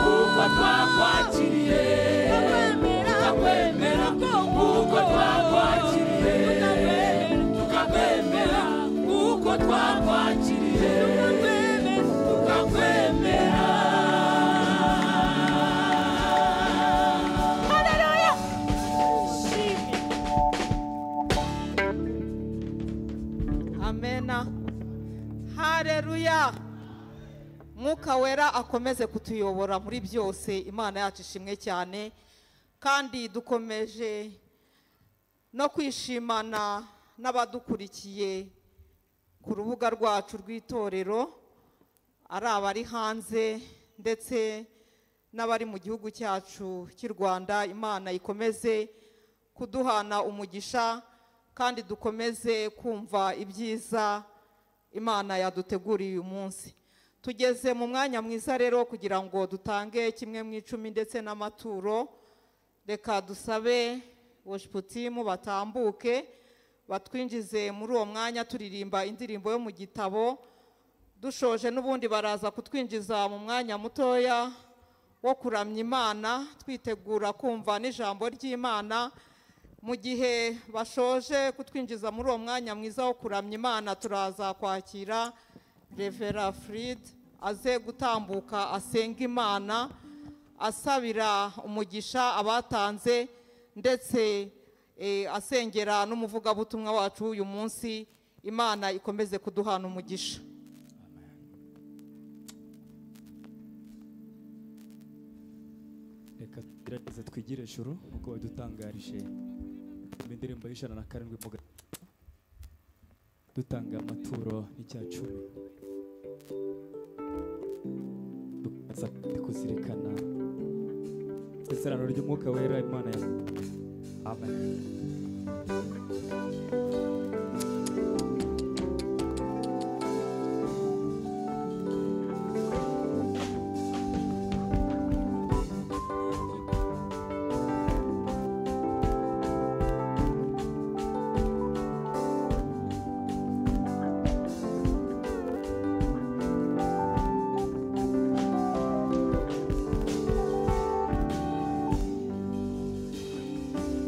Kuko twakwakiriye. Tukakwemera, Tukakwemera. Kuko twakwakiriye. Tukakwemera, Tukakwemera. Kuko twakwakiriye. Tukakwemera. Tukakwemera. Haleluya. Amena, hareruya. Mwuka Wera akomeze kutuyobora muri byose. Imana yacu ishimwe cyane, kandi dukomeje no kwishimana n'abadukurikiye ku rubuga rwacu rw'itorero, ari abari hanze ndetse n'abari mu gihugu cyacu cy'u Rwanda. Imana ikomeze kuduhana umugisha, kandi dukomeze kumva ibyiza Imana yaduteguriye uyu munsi. Tugeze mu mwanya mwiza rero kugira ngo dutange kimwe mu icumi ndetse n'amaturo. Reka dusabe worship team batambuke batwinjize muri uwo mwanya, turirimba indirimbo yo mu gitabo. Dushoje n'ubundi baraza kutwinjiza mu mwanya mutoya wo kuramya Imana, twitegura kumva n'ijambo ry'Imana. Mu gihe bashoje kutwinjiza muri uwo mwanya mwiza wo kuramya Imana, turaza kwakira Revera Frid aze gutambuka asenga Imana, asabira umugisha abatanze, ndetse asengera n'umuvugabutumwa wacu uyu munsi. Imana ikomeze kuduhana umugisha. Reka tugerageze twigire ijuru nk'uko badutangarije mu indirimbo y'107 mu dutanga amaturo n'icya cumi, dukomeza kuzirikana isezerano ry'Umwuka Wera Imana ya. Amen.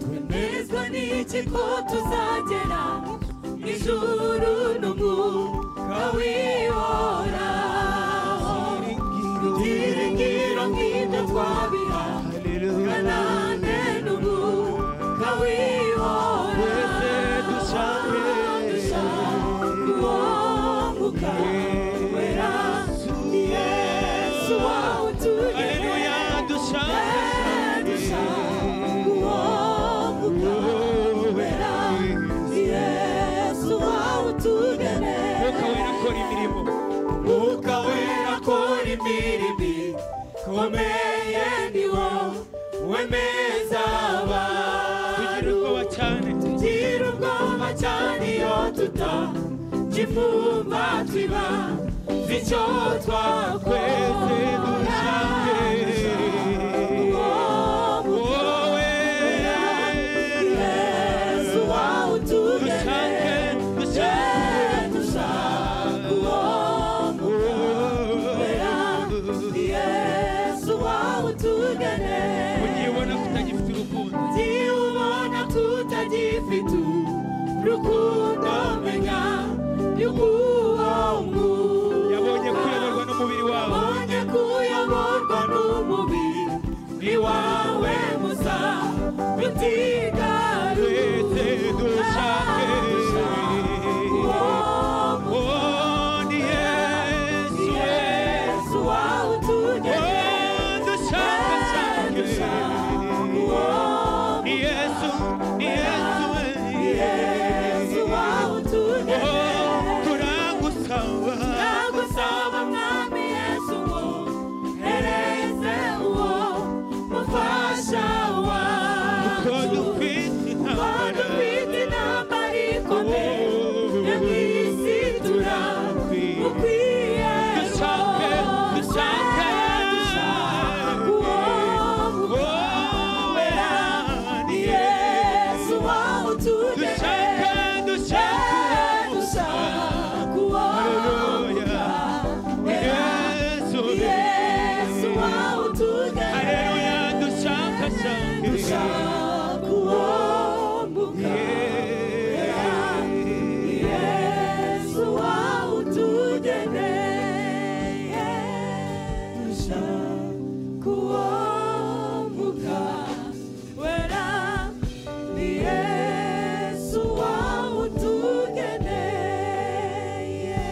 Twemezwa n'iki ko tuzagera mu ijuru n'umwuka w'ihoraho? Ibyiringiro nk'ibyo twabihabwa nande n'umwuka w'ihoraho? Dushake Dushake uwo Mwuka Wera, ni Yesu wawutugeneye. Haleluya, dushake Dushake uwo Mwuka Wera, ni Yesu wawutugeneye. Mwuka Wera akora imirimo. Mwuka Wera akora imirimo ikomeye, ni wo wemeza abantu. Tugira ubwoba cyane. Tugira ubwoba cyane iyo tutakivumba, twiba icyo twakora. Twese dushake Uwo Mwuka wowe. Yesu wawutugeneye. Dushake, dushake Dushake uwo Mwuka Wera, ni Yesu wawutugeneye. Mu gihe ubona ko utagifite urukundo, Igihe ubona tutagifite urukundo, menya yuko uwo Mwuka yabonye kuyoborwa n'umubiri wawe, yabonye kuyoborwa n'umubiri wawe musa twese utigaruka. dushake Uwo Mwuka Dushaka uwo mwuka wera, ni Yesu wawutugeneye. Dushaka uwo mwuka wera, ni Yesu wawutugeneye.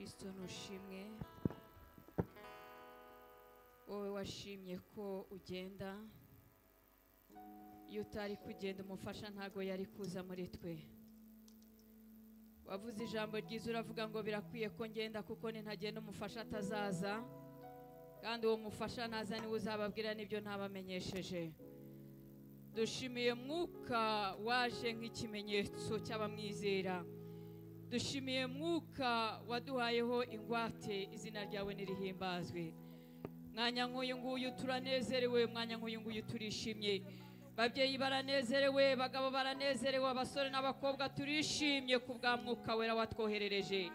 Kristo nushimwe, wowe washimye ko ugenda. Iyo utari kugenda umufasha ntago yari kuza muri twe. Wavuze ijambo ryiza uravuga ngo birakwiye ko ngenda kuko nintagenda umufasha atazaza, kandi uwo mufasha naza niwe uzababwira n'ibyo ntabamenyesheje. Dushimiye mwuka waje nk'ikimenyetso cy'abamwizera. Dushimiye mwuka waduhayeho ingwate, izina ryawe nirihimbazwe. Mwanya nk'uyu nguyu turanezerewe, mwanya nk'uyu nguyu turishimye. Babyeyi baranezerewe, bagabo baranezerewe, abasore n'abakobwa turishimye ku bwa mwuka wera watwoherereje.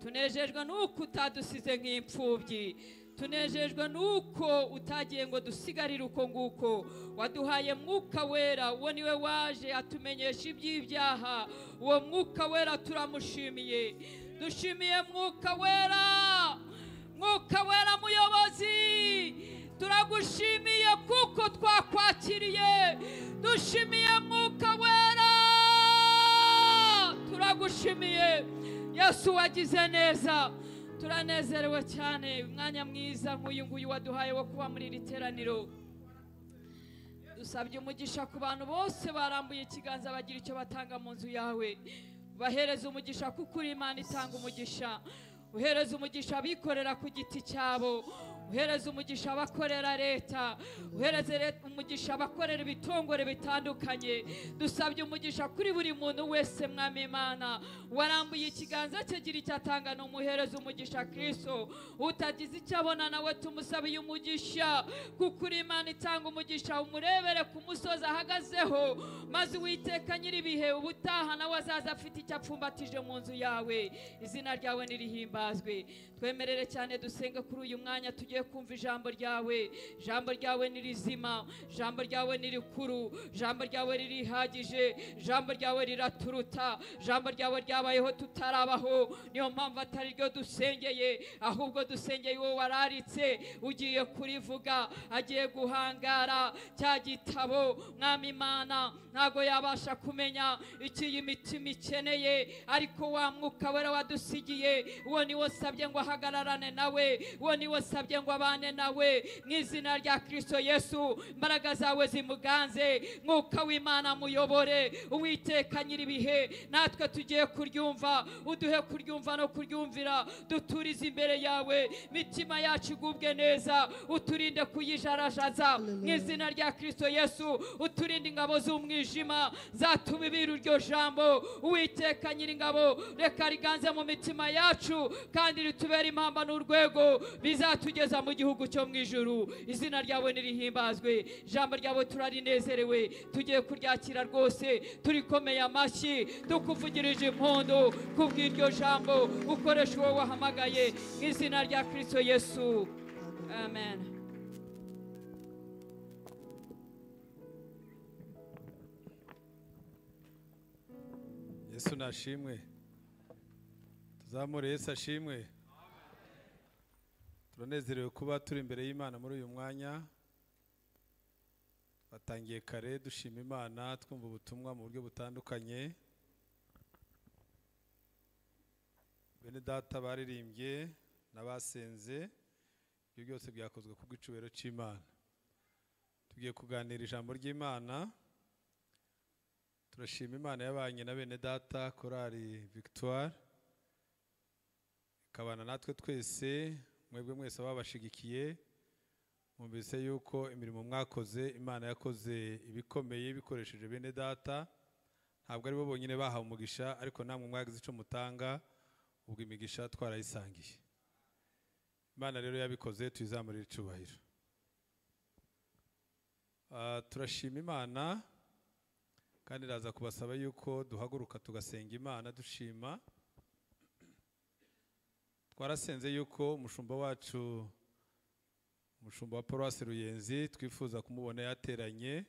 Tunejejwe nuko utadusize nk'imfubyi, tunejejwe nuko utagiye ngo dusigarire uko nguko. Waduhaye mwuka wera, uwo niwe waje atumenyesha iby'ibyaha. Uwo mwuka wera turamushimiye. Dushimiye mwuka wera, mwuka wera muyobozi, turagushimiye kuko twakwakiriye. Dushimiye mwuka wera, turagushimiye Yesu wagize neza. Turanezerewe cyane umwanya mwiza nk'uyu nguyu waduhaye wo kuba muri iri teraniro. Dusabye umugisha ku bantu bose barambuye ikiganza bagira icyo batanga mu nzu yawe. Bahereza umugisha kuko uri Imana itanga umugisha. Uhereza umugisha abikorera ku giti cyabo, uhereza umugisha abakorera leta, uhereze umugisha abakorera ibitongore bitandukanye. Dusabye umugisha kuri buri muntu wese Mwami Imana warambuye ikiganza cye gira icyo atanga, n'umuhereza umugisha Kristo. Utagize icyo abona nawe tumusabiye umugisha kuko uri Imana itanga umugisha. Umurebere ku musozi ahagazeho, maze Uwiteka nyir'ibihe ubutaha nawe azaza afite icyo apfumbatije mu nzu yawe. Izina ryawe nirihimbazwe. Twemerere cyane dusenge kuri uyu mwanya tugiye kumva ijambo ryawe. Ijambo ryawe ni rizima, ijambo ryawe ni rikuru, ijambo ryawe ririhagije, ijambo ryawe riraturuta, ijambo ryawe ryabayeho tutarabaho. Niyo mpamvu atari ryo dusengeye, ahubwo dusengeye uwo wararitse ugiye kurivuga, agiye guhangara cya gitabo. Mwami Imana ntago yabasha kumenya icyo iyi mitima ikeneye, ariko wa mwuka wera wadusigiye, uwo niwo sabye ngo ahagararane nawe, uwo niwo sabye ngo abane nawe. Mu izina rya Kristo Yesu, imbaraga zawe zimuganze, mwuka w'Imana muyobore. Uwiteka nyir'ibihe, natwe tugiye kuryumva, uduhe kuryumva no kuryumvira. Duturize imbere yawe, mitima yacu igubwe neza, uturinde kuyijarajaza. Mu izina rya Kristo Yesu, uturinde ingabo z'umwijima zatubibira iryo jambo. Uwiteka nyir'ingabo, reka riganze mu mitima yacu kandi ritubere impamba n'urwego bizatugeza mu gihugu cyo mu ijuru. Izina ryawe nirihimbazwe, ijambo ryawe turarinezerewe, tugiye kuryakira rwose turikomeye amashyi, tukuvugirije impundu kubw'iryo jambo ukoresha uwo wahamagaye. Mu izina rya Kristo Yesu, amen. Yesu nashimwe, tuzamure Yesu ashimwe. Turanezerewe kuba turi imbere y'Imana muri uyu mwanya. Batangiye kare dushima Imana, twumva ubutumwa mu buryo butandukanye. Bene data baririmbye n'abasenze, ibyo byose byakozwe ku bw'icubero cy'Imana. Tugiye kuganira ijambo ry'Imana. Turashima Imana yabanye na bene data Korali Victoire, ikabana natwe twese. Mwebwe mwese babashigikiye, mwumvise yuko imirimo mwakoze Imana yakoze ibikomeye bikoresheje bene data. Ntabwo ari bo bonyine bahawe umugisha, ariko namwe mwagize ico mutanga, ubwo imigisha twarayisangiye. Imana rero yabikoze, tuyizamurire icubahiro. Turashima Imana kandi iraza kubasaba yuko duhaguruka tugasenga Imana dushima. Twarasenze yuko umushumba wacu, umushumba wa Paroisse Ruyenzi, twifuza kumubona yateranye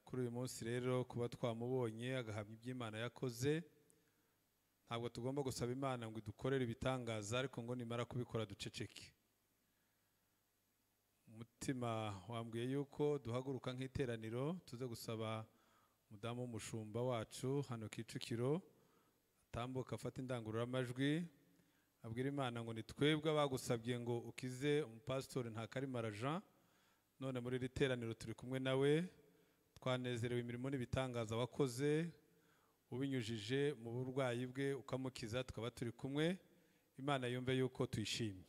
kuri uyu munsi. Rero kuba twamubonye agahamya iby'Imana yakoze, ntabwo tugomba gusaba Imana ngo idukorere ibitangaza, ariko ngo nimara kubikora duceceke. Umutima wambwiye yuko duhaguruka nk'iteraniro tuze gusaba umudamu w'umushumba wacu hano Kicukiro Atambuka afata indangururamajwi abwira Imana ngo ni twebwe abagusabye ngo ukize umupasitori Ntakarimara Jean, none muri iri teraniro turi kumwe nawe, twanezerewe imirimo n'ibitangaza wakoze ubinyujije mu burwayi bwe ukamukiza, tukaba turi kumwe. Imana yumve yuko tuyishimye.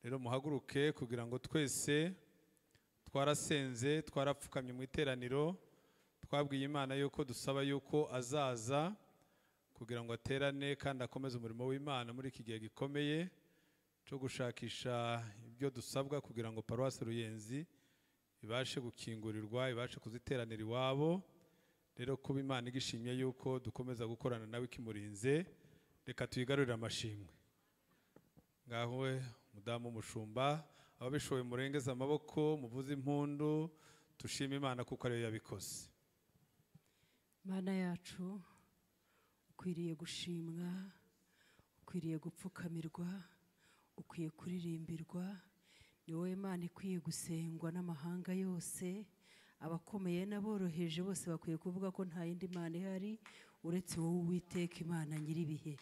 Rero muhaguruke kugira ngo twese twarasenze, twarapfukamye mu iteraniro, twabwiye Imana yuko dusaba yuko azaza kugira ngo aterane kandi akomeze umurimo w'Imana muri iki gihe gikomeye cyo gushakisha ibyo dusabwa kugira ngo Paruwasi Ruyenzi ibashe gukingurirwa, ibashe kuziteranira iwabo. Rero kuba Imana igishimye yuko dukomeza gukorana nawe ikimurinze, reka tuyigarurire amashimwe. Ngaho we mudamu umushumba, ababishoboye murengeze amaboko, muvuze impundu, tushime Imana kuko ariyo yabikoze. Mana yacu, ukwiriye gushimwa, ukwiriye gupfukamirwa, ukwiye kuririmbirwa. Ni wowe Mana ikwiye gusengwa n'amahanga yose, abakomeye n'aboroheje bose bakwiye kuvuga ko nta yindi Mana ihari uretse wowe Uwiteka Imana nyiribihe.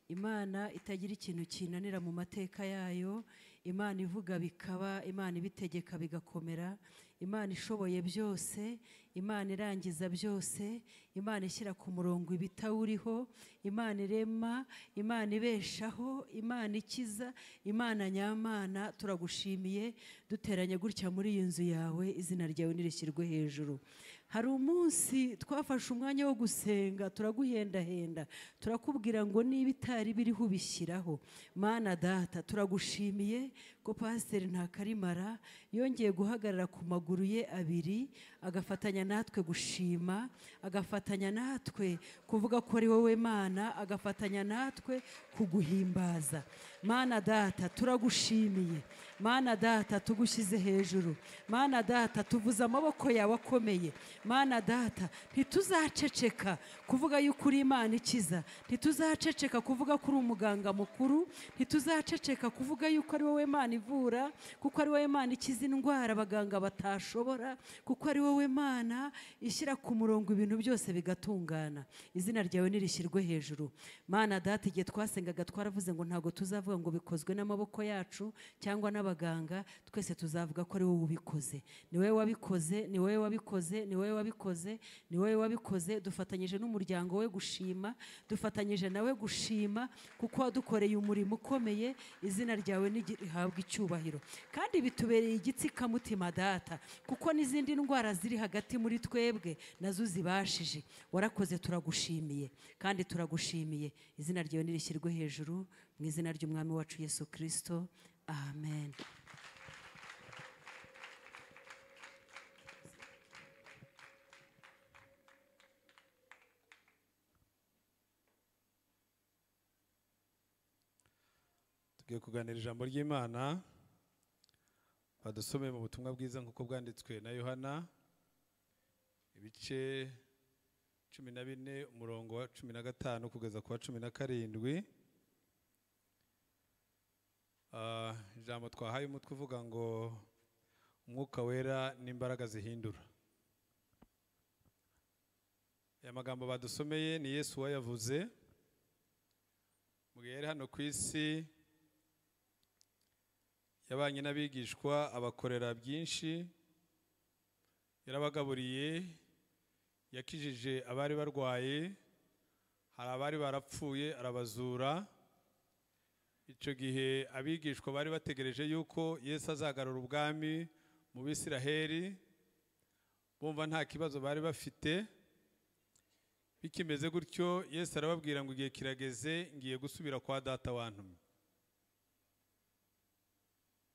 Imana itagira ikintu kinanira mu mateka yayo, Imana ivuga bikaba, Imana ibitegeka bigakomera, Imana ishoboye byose, Imana irangiza byose, Imana ishyira ku murongo ibitawuriho, Imana irema, Imana ibeshaho, Imana ikiza, Imana nyamana. Turagushimiye duteranye gutya muri iyi nzu yawe, izina ryawe nirishyirwe hejuru. Hari umunsi twafashe umwanya wo gusenga, turaguhendahenda, turakubwira ngo niba itari biriho ubishyiraho. Mana data, turagushimiye ko Pasiteri Ntakarimara yongeye guhagarara ku maguru ye abiri, agafatanya natwe gushima, agafatanya natwe kuvuga ko ari wowe Mana, agafatanya natwe kuguhimbaza. Mana data, turagushimiye. Mana data, tugushyize hejuru. Mana data, tuvuze amaboko yawe akomeye. Mana data, ntituzaceceka kuvuga yuko uri Imana ikiza, ntituzaceceka kuvuga ko uri umuganga mukuru, ntituzaceceka kuvuga yuko ari wowe Mana ivura, kuko ari wowe Mana ikiza indwara abaganga batashobora, kuko ari wowe Mana ishyira ku murongo ibintu byose bigatungana. Izina ryawe nirishyirwe hejuru. Mana data, igihe twasengaga twaravuze ngo ntabwo tuzavuga ngo bikozwe n'amaboko yacu cyangwa n'abaganga, twese tuzavuga ko ari wowe ubikoze. Ni wowe wabikoze, ni wowe wabikoze, ni wowe wabikoze, ni wowe wabikoze. Dufatanyije n'umuryango we gushima, dufatanyije nawe gushima, kuko wadukoreye umurimo ukomeye. Izina ryawe nirihabwe icyubahiro. Kandi bitubereye igitsikamutima data, kuko n'izindi ndwara ziri hagati muri twebwe nazo zibashije. Warakoze, turagushimiye kandi turagushimiye. Izina ryawe nirishyirwe hejuru mu izina ry'Umwami wacu Yesu Kristo, amen. Tugiye kuganira ijambo ry'Imana badusomeye mu butumwa bwiza nk'uko bwanditswe na Yohana, ibice 14 umurongo wa 15 kugeza ku wa 17. Ijambo twahaye umutwe uvuga ngo Umwuka Wera n'imbaraga zihindura. Aya magambo badusomeye ni Yesu wayavuze mu gihe yari hano ku isi. Yabanye n'abigishwa abakorera byinshi, yarabagaburiye, yakijije abari barwaye, hari abari barapfuye arabazura. Icyo gihe abigishwa bari bategereje yuko Yesu azagarura ubwami mu Bisiraheli, bumva nta kibazo bari bafite. Bikimeze gutyo, Yesu arababwira ngo igihe kirageze, ngiye gusubira kwa data wantumye.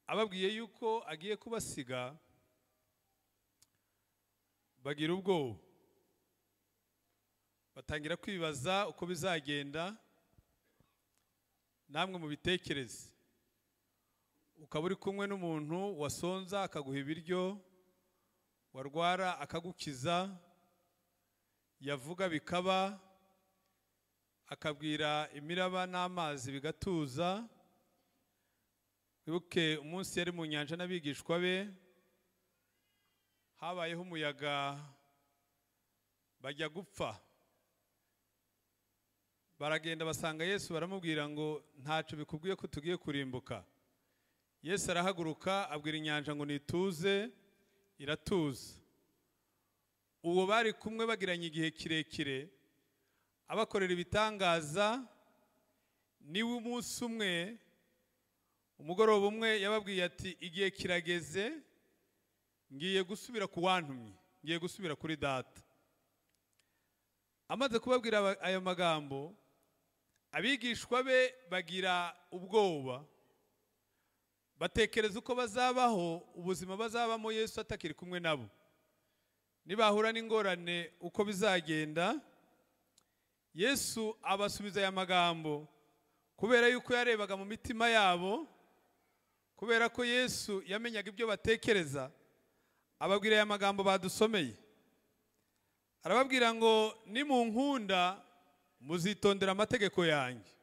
Ababwiye yuko agiye kubasiga, bagira ubwoba, batangira kwibaza uko bizagenda. Namwe mubitekereze, ukaba uri kumwe n'umuntu wasonza akaguha ibiryo, warwara akagukiza, yavuga bikaba, akabwira imiraba n'amazi bigatuza. Wibuke umunsi yari mu nyanja n'abigishwa be, habayeho umuyaga bajya gupfa. Baragenda basanga Yesu, baramubwira ngo ntaco bikubwiye ko tugiye kurimbuka. Yesu arahaguruka abwira inyanja ngo nituze, iratuza. Uwo bari kumwe bagiranye igihe kirekire abakorera ibitangaza, niwe umunsi umwe umugoroba umwe yababwiye ati igihe kirageze, ngiye gusubira ku wantumye, ngiye gusubira kuri data. Amaze kubabwira ayo magambo, abigishwa be bagira ubwoba, batekereza uko bazabaho ubuzima bazabamo Yesu atakiri kumwe nabo, nibahura n'ingorane uko bizagenda. Yesu abasubiza aya magambo kubera yuko yarebaga mu mitima yabo, kubera ko Yesu yamenyaga ibyo batekereza. Ababwira aya magambo badusomeye, arababwira ngo nimunkunda muzitondera amategeko yanjye,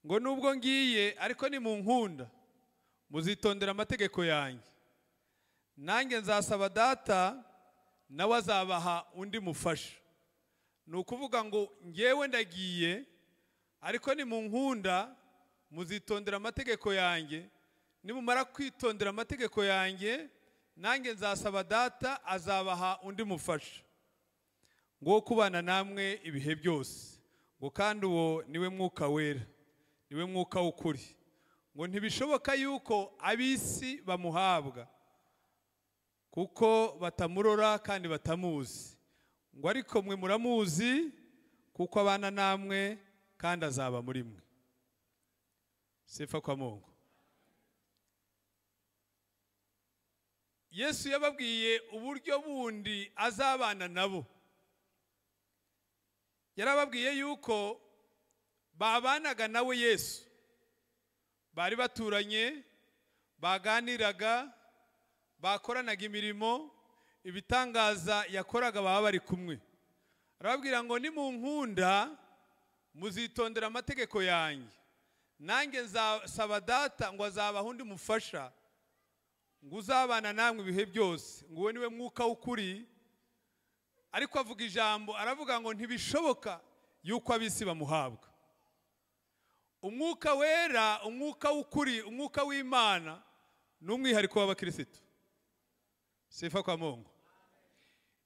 ngo nubwo ngiye ariko nimunkunda muzitondera amategeko yanjye, nanjye nzasaba data nawe azabaha undi mufasha. Ni ukuvuga ngo ngewe ndagiye, ariko nimunkunda muzitondera amategeko yanjye, nimumara kwitondera amategeko yanjye nanjye nzasaba data azabaha undi mufasha, ngo kubana namwe ibihe byose, ngo kandi uwo niwe mwuka wera, niwe mwuka w'ukuri, ngo ntibishoboka yuko ab'isi bamuhabwa kuko batamurora kandi batamuzi, ngo ariko mwe muramuzi kuko abana namwe kandi azaba muri mwe. Sifa kwa Mungu. Yesu yababwiye uburyo bundi azabana nabo. Yarababwiye yuko babanaga nawe Yesu, bari baturanye, baganiraga, bakoranaga imirimo, ibitangaza yakoraga baba bari kumwe. Arababwira ngo nimunkunda muzitondera amategeko yanjye, nanjye nzasaba data ngo azabaha undi mufasha, ngo uzabana namwe ibihe byose, ngo uwo niwe mwuka w'ukuri. Ariko avuga ijambo, aravuga ngo ntibishoboka yuko ab'isi bamuhabwa. Umwuka wera, umwuka w'ukuri, umwuka w'Imana ni umwihariko w'abakirisitu. Sifa kwa Mungu.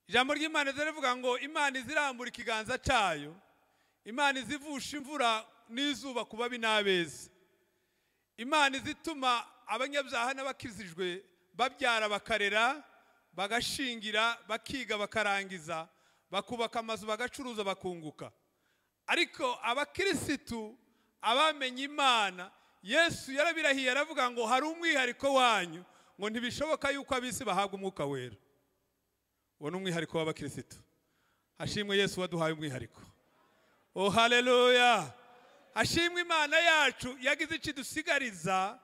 Ijambo ry'Imana rivuga ngo Imana izirambura ikiganza cyayo, Imana izivusha imvura n'izuba ku babi n'abeza, Imana izituma abanyabyaha n'abakizijwe babyara bakarera, bagashingira, bakiga, bakarangiza, bakubaka amazu, bagacuruza, bakunguka. Ariko abakirisitu abamenye Imana, Yesu yarabirahiye aravuga ngo hari umwihariko wanyu, ngo ntibishoboka yuko ab'isi bahabwa umwuka wera. Uwo ni umwihariko w'abakirisitu. Hashimwe Yesu waduhaye umwihariko. Oh haleluya. Hashimwe Imana yacu yagize ikidusigariza,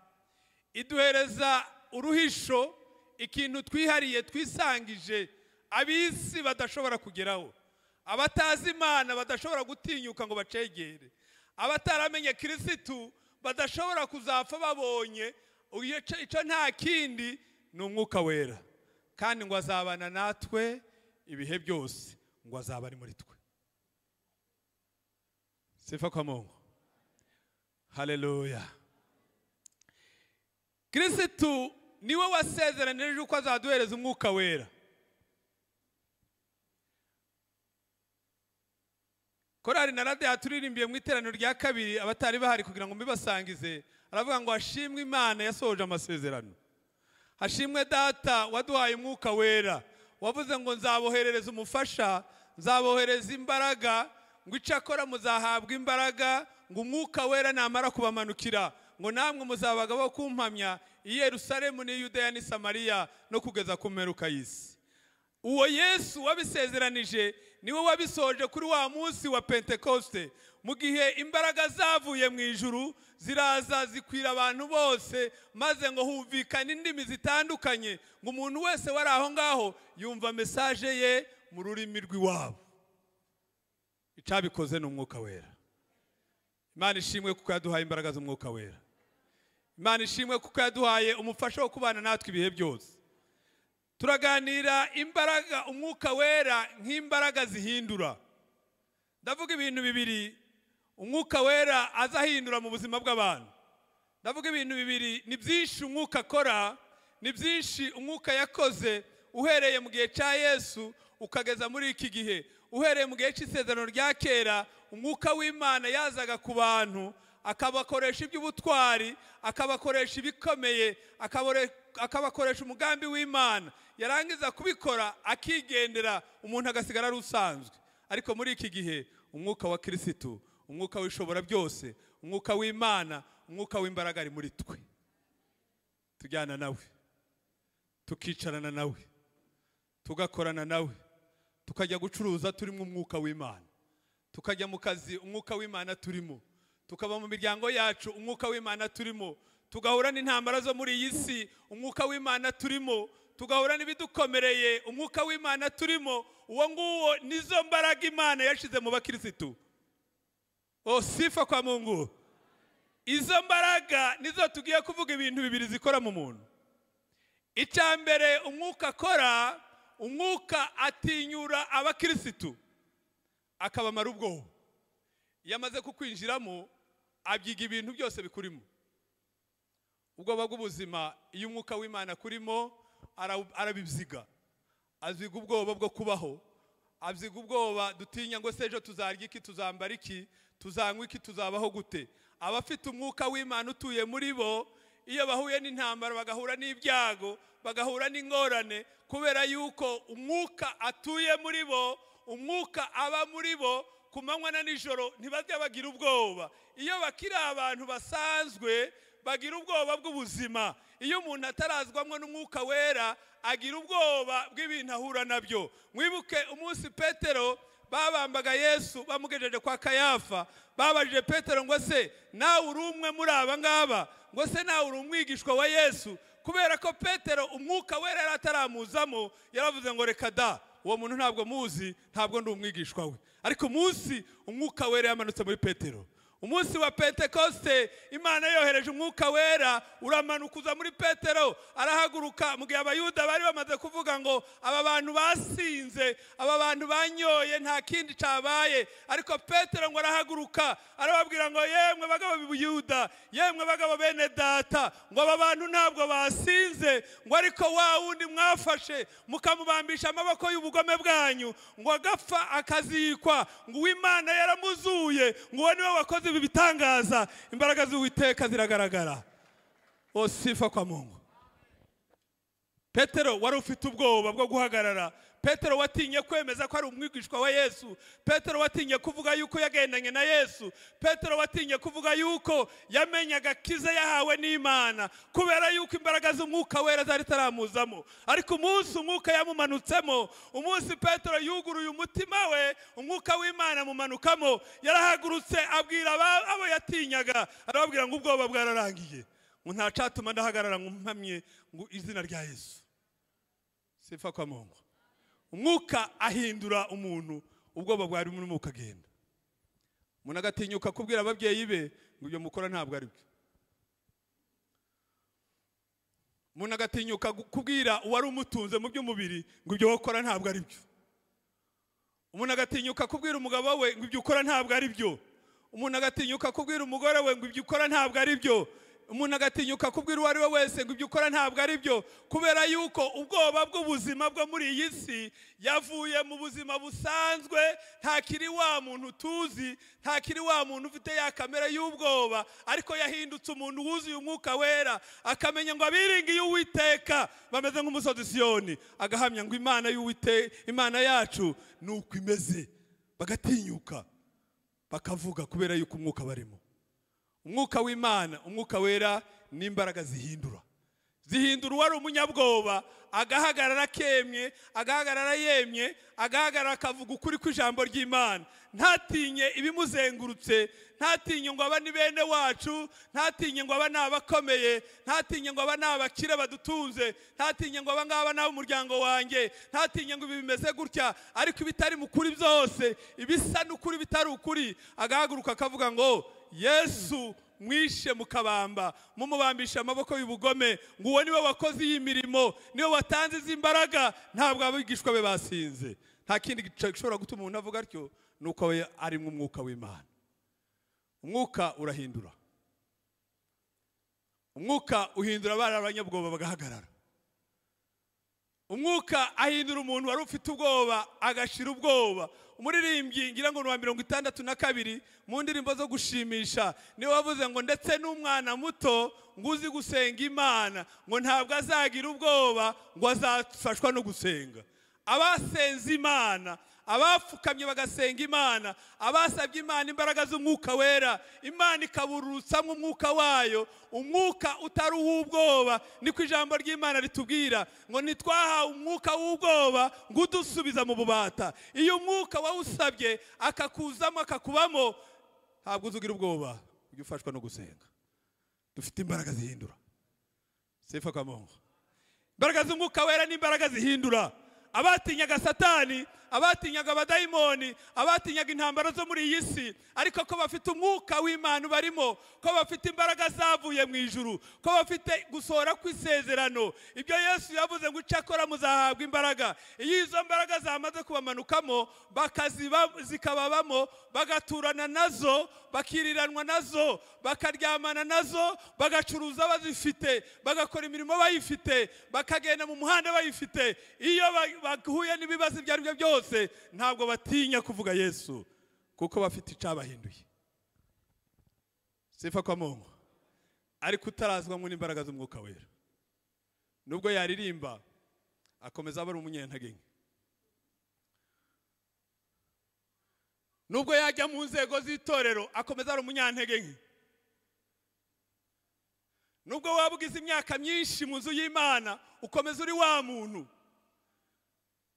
iduhereza uruhisho, ikintu twihariye twisangije ab'isi badashobora kugeraho, abatazi Imana badashobora gutinyuka ngo bacegere, abataramenye Kirisitu badashobora kuzapfa babonye. Icyo nta kindi ni umwuka wera, kandi ngo azabana natwe ibihe byose, ngo azaba ari muri twe. Sifa kwa Mungu. Haleluya. Kirisitu niwe wasezeranije uko azaduhereza umwuka wera. Korali na radiyo turirimbiye mu iteraniro rya kabiri, abatari bahari kugira ngo mbibasangize, aravuga ngo hashimwe Imana yasohoje amasezerano, hashimwe data waduhaye umwuka wera, wavuze ngo nzaboherereza umufasha, nzabohereza imbaraga, ngo icyakora muzahabwa imbaraga, ngo umwuka wera namara kubamanukira, ngo namwe muzabaga bo kumpamya i Yerusalemu n'i Yudeya n'i Samariya no kugeza ku mperuka y'isi. Uwo Yesu wabisezeranije niwe wabisoje kuri wa munsi wa Pentekoste, mu gihe imbaraga zavuye mu ijuru ziraza zikwira abantu bose, maze ngo humvikane indimi zitandukanye, ngo umuntu wese wari aho ngaho yumva message ye mu rurimi rw'iwabo. Icabikoze ni umwuka wera. Imana ishimwe kuko yaduhaye imbaraga z'umwuka wera. Imana ishimwe kuko yaduhaye umufasha wo kubana natwe ibihe byose. Turaganira imbaraga umwuka wera nk'imbaraga zihindura. Ndavuga ibintu bibiri umwuka wera azahindura mu buzima bw'abantu. Ndavuga ibintu bibiri, ni byinshi umwuka akora, ni byinshi umwuka yakoze uhereye mu gihe cya Yesu ukageza muri iki gihe. Uhereye mu gihe cy'isezerano rya kera, umwuka w'Imana yazaga ku bantu akabakoresha iby'ubutwari, akabakoresha ibikomeye, akabakoresha umugambi w'Imana. Yarangiza kubikora akigendera, umuntu agasigara ari usanzwe. Ariko muri iki gihe umwuka wa Kristo, umwuka w'ishobora byose, umwuka w'Imana, umwuka w'imbaraga ari muri twe. Tujyana nawe, tukicarana nawe, tugakorana nawe, tukajya gucuruza turimo umwuka w'Imana, tukajya mu kazi umwuka w'Imana turimo, tukaba mu miryango yacu umwuka w'Imana turimo, tugahura n'intambara zo muri iyi si umwuka w'Imana turimo, tugahura n'ibidukomereye umwuka w'Imana turimo. Uwo nguwo nizo mbaraga Imana yashize mu bakirisitu. O sifa kwa Mungu. Izo mbaraga nizo tugiye kuvuga ibintu bibiri zikora mu muntu. Icya mbere umwuka akora, umwuka atinyura abakirisitu akabamara ubwoba. Iyo amaze kukwinjiramo abyiga ibintu byose bikurimo. Ubwoba bw'ubuzima iyo umwuka w'Imana kurimo arabibyiga. Aziga ubwoba bwo kubaho, abyiga ubwoba dutinya ngo se ejo tuzarya iki, tuzambara iki, tuzanywa iki, tuzabaho gute. Abafite umwuka w'Imana utuye muri bo, iyo bahuye n'intambara bagahura n'ibyago, bagahura n'ingorane, kubera yuko umwuka atuye muri bo, umwuka aba muri bo ku manywa na nijoro, ntibajya bagira ubwoba. Iyo bakiri abantu basanzwe bagira ubwoba bw'ubuzima. Iyo umuntu atarazwamwo n'umwuka wera agira ubwoba bw'ibintu ahura nabyo. Mwibuke umunsi Petero babambaga Yesu bamugejeje kwa Kayafa, babajije Petero ngo se nawe uri umwe muri aba ngaba, ngo se nawe uri umwigishwa wa Yesu? Kubera ko Petero umwuka wera yari ataramuzamo, yaravuze ngo reka da, uwo muntu ntabwo muzi, ntabwo ndi umwigishwa we. Ariko umunsi umwuka wera yamanutse muri Petero, umunsi wa Pentekoste, Imana yohereje umwuka wera uramanuka muri Petero, arahaguruka. Mu gihe abayuda bari bamaze kuvuga ngo aba bantu basinze, aba bantu banyoye, nta kindi cyabaye, ariko Petero ngo arahaguruka arababwira ngo yemwe bagabo b'Ibuyuda, yemwe bagabo bene data, ngo aba bantu ntabwo basinze, ngo ariko wa wundi mwafashe mukamubambisha amaboko y'ubugome bwanyu, ngo agapfa akazikwa, ngo uw'Imana yaramuzuye, ngo uwo niwe wakoze ibi bitangaza. Imbaraga z'Uwiteka ziragaragara. O sifa kwa Mungu. Petero wari ufite ubwoba bwo guhagarara, Petero watinye kwemeza ko ari umwigishwa wa Yesu, Petero watinye kuvuga yuko yagendanye na Yesu, Petero watinye kuvuga yuko yamenyaga kiza yahawe n'Imana, kubera yuko imbaraga z'umwuka wera zari taramuzamo. Ariko umunsi umwuka yamumanutsemo, umunsi Petero yuguruye umutima we, umwuka w'Imana mumanukamo, yarahagurutse abwira abo yatinyaga, arababwira ngo ubwoba bwararangiye, ngo ntacatuma ndahagarara ngo mpamye ngo izina rya Yesu. Sifa kwa Mungu. Umwuka ahindura umuntu, ubwoba bwari muri umwuka agenda. Umuntu agatinyuka kubwira ababyeyi be ngo ibyo mukora ntabwo ari byo. Umuntu agatinyuka kubwira uwari umutunze mu by'umubiri ngo ibyo wakora ntabwo ari byo. Umuntu agatinyuka kubwira umugabo we ngo ibyo ukora ntabwo ari byo. Umuntu agatinyuka kubwira umugore we ngo ibyo ukora ntabwo ari byo. Umuntu agatinyuka kubwira uwo ari we wese ngo ibyo ukora ntabwo ari byo, kubera yuko ubwoba bw'ubuzima bwo muri iyi si yavuye mu buzima busanzwe. Ntakiri wa muntu tuzi, ntakiri wa muntu ufite ya kamera y'ubwoba, ariko yahindutse umuntu wuzuye umwuka wera, akamenya ngo abiringiye Uwiteka bameze nk'umusozi Siyoni, agahamya ngo Imana y'Uwiteka, Imana yacu nuko imeze. Bagatinyuka bakavuga kubera yuko umwuka barimo. Umwuka w'Imana, umwuka wera n'imbaraga zihindura. Zihindura uwari umunyabwoba, agahagarara kemye, agahagarara yemye, agahagarara akavuga ukuri kw'ijambo ry'Imana. Ntatinye ibimuzengurutse, ntatinye ngo aba ni bene wacu, ntatinye ngo aba ni abakomeye, ntatinye ngo aba ni abakire badutunze, ntatinye ngo aba ngaba ni ab'umuryango wanjye, ntatinye ngo ibi bimeze gutya, ariko ibitari mu kuri byose, ibisa n'ukuri bitari ukuri, agahaguruka akavuga ngo Yesu mwishe mukabamba, mumubambisha amaboko y'ubugome, ngo uwo niwe wakoze iyi mirimo, niwe watanze izi mbaraga, ntabwo abigishwa be basinze. Nta kindi gishobora gutuma umuntu avuga atyo, Nuko we arimo umwuka w'Imana. Umwuka urahindura. Umwuka uhindura abari abanyabwoba bagahagarara. Umwuka ahindura umuntu wari ufite ubwoba agashira ubwoba. Umuririmbyi ngira ngo ni wa 62 mu ndirimbo zo gushimisha niwe wavuze ngo ndetse n'umwana muto ngo uzi gusenga Imana ngo ntabwo azagira ubwoba ngo azafashwa no gusenga. Abasenze Imana, abapfukamye bagasenga Imana, abasabye Imana imbaraga z'umwuka wera, Imana ikaburutsamo umwuka wayo, umwuka utari uw'ubwoba. Niko ijambo ry'Imana ritubwira ngo ntitwahawe umwuka w'ubwoba ngo udusubiza mu bubata. Iyo umwuka wawusabye akakuzamo akakubamo, ntabwo uzugira ubwoba, ujya ufashwa no gusenga. Dufite imbaraga zihindura. Sifa kwa Mungu. Imbaraga z'umwuka wera ni imbaraga zihindura. Abatinyaga Satani, abatinyaga abadayimoni, abatinyaga intambara zo muri iyi si, ariko ko bafite umwuka w'Imana barimo, ko bafite imbaraga zavuye mu ijuru, ko bafite gusohora kw'isezerano. Ibyo Yesu yavuze ngo icyakora muzahabwa imbaraga. Iyo izo mbaraga zamaze kubamanukamo, bakaziba zikababamo, bagaturana nazo, bakiriranwa nazo, bakaryamana nazo, bagacuruza bazifite, bagakora imirimo bayifite, bakagenda mu muhanda bayifite. Iyo bahuye n'ibibazo ibyo ari byo byose, ntabwo batinya kuvuga Yesu kuko bafite icabahinduye. Sifa kwa Mungu. Ariko utarazwamo n'imbaraga z'umwuka wera, nubwo yaririmba akomeza aba ari umunyantege nke. Nubwo yajya mu nzego z'itorero akomeza ari umunyantege nke. Nubwo waba ugize imyaka myinshi mu nzu y'Imana ukomeza uri wa muntu.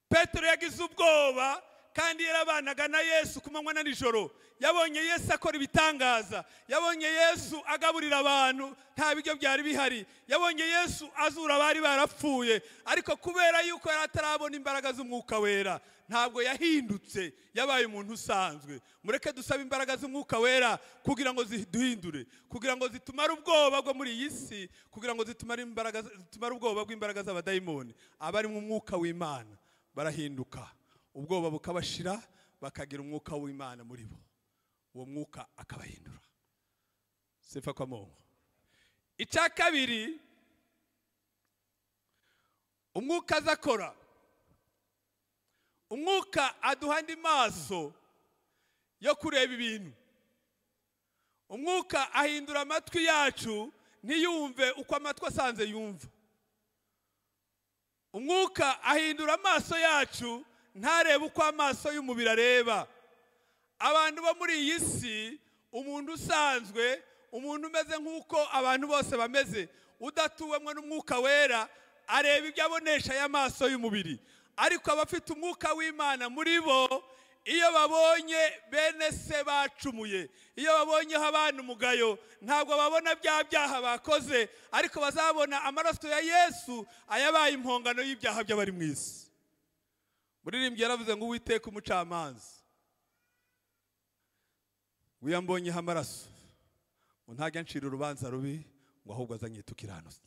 Petero yagize ubwoba kandi yarabanaga na Yesu ku manywa na nijoro. Yabonye Yesu akora ibitangaza, yabonye Yesu agaburira abantu nta biryo byari bihari, yabonye Yesu azura abari barapfuye. Ariko kubera yuko yari atarabona imbaraga z'umwuka wera, ntabwo yahindutse, yabaye umuntu usanzwe. Mureke dusabe imbaraga z'umwuka wera kugira ngo ziduhindure, kugira ngo zitumare ubwoba bwo muri iyi si, kugira ngo zitumare imbaraga, zitumare ubwoba bw'imbaraga z'abadayimoni. Abari mu mwuka w'Imana barahinduka, ubwoba bukabashira, bakagira umwuka w'Imana muri bo, uwo mwuka akabahindura. Sifa kwa Mungu. Icya kabiri umwuka azakora, umwuka aduha andi maso yo kureba ibintu. Umwuka ahindura amatwi yacu ntiyumve uko amatwi asanze yumva. Umwuka ahindura amaso yacu ntarebe uko amaso y'umubiri areba. Abantu bo muri iyi si, umuntu usanzwe, umuntu umeze nk'uko abantu bose bameze, udatuwemwe n'umwuka wera, areba ibyo abonesha y'amaso y'umubiri. Ariko abafite umwuka w'Imana muri bo, iyo babonye bene se bacumuye, iyo babonyeho abana umugayo, ntabwo babona bya byaha bakoze, ariko bazabona amaraso ya Yesu ayabaye impongano y'ibyaha by'abari mu isi. Muririmbyi yaravuze ngo Uwiteka umucamanza wiyambonyeho amaraso, ngo ntajya ncira urubanza rubi, ngo ahubwo azanyita ukiranutse.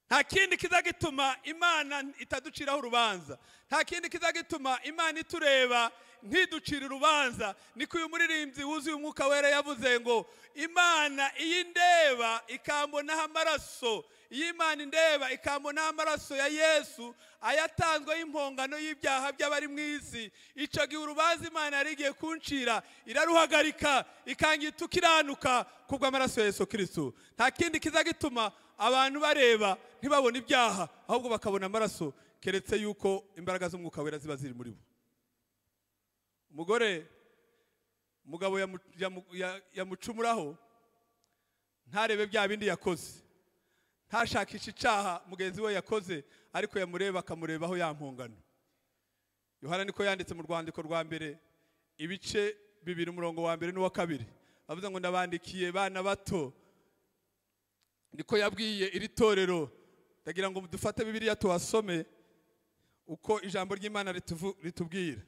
Nta kindi kizagituma Imana itaduciraho urubanza, nta kindi kizagituma Imana itureba ntiducire urubanza. Niko uyu muririmbyi wuzuye umwuka wera yavuze ngo Imana iyi ndeba ikambonaho amaraso, iyi Imana indeba ikambonaho amaraso ya Yesu ayatanzwe y'impongano y'ibyaha by'abari mu isi, icyo gihe urubanza Imana yari igiye kuncira iraruhagarika, ikangita ukiranuka kubw'amaraso ya Yesu Kristo. Nta kindi kizagituma abantu bareba ntibabone ibyaha, ahubwo bakabona amaraso, keretse yuko imbaraga z'umwuka wera ziba ziri muri bo. Umugore umugabo yamucumuraho ntarebe bya bindi yakoze, ntashakishe icaha mugenzi we yakoze, ariko yamureba akamurebaho ya mpongano. Yohana niko yanditse mu rwandiko rwa mbere ibice 2 umurongo wa 1 n'uwa 2, avuze ngo ndabandikiye bana bato. Niko yabwiye iri torero. Ndagira ngo dufate Bibiliya tuhasome uko ijambo ry'Imana ritubwira.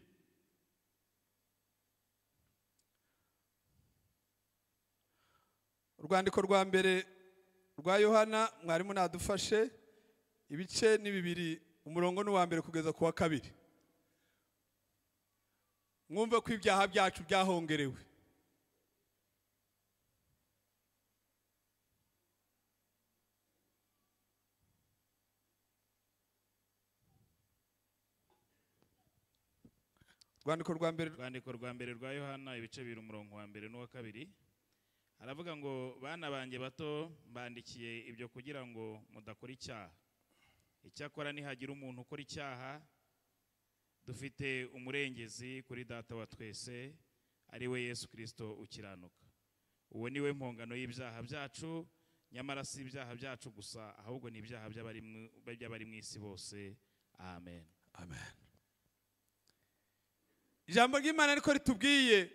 Urwandiko rwa mbere rwa Yohana, mwarimu nadufashe, ibice ni 2 umurongo n'uwa 1 kugeza ku wa 2. Mwumve ko ibyaha byacu byahongerewe. Rwandiko rwa mbere, Rwandiko rwa mbere rwa Yohana, ibice 2, umurongo wa 1 n'uwa 2, aravuga ngo: bana banjye bato, mbandikiye ibyo kugira ngo mudakora icyaha. Icyakora nihagira umuntu ukora icyaha, dufite umurengezi kuri Data wa twese, ari we Yesu Kristo ukiranuka. Uwo ni we mpongano y'ibyaha byacu, nyamara si ibyaha byacu gusa, ahubwo ni ibyaha by'abari mu isi bose. Amen. Amen. Ijambo ry'Imana ariko ritubwiye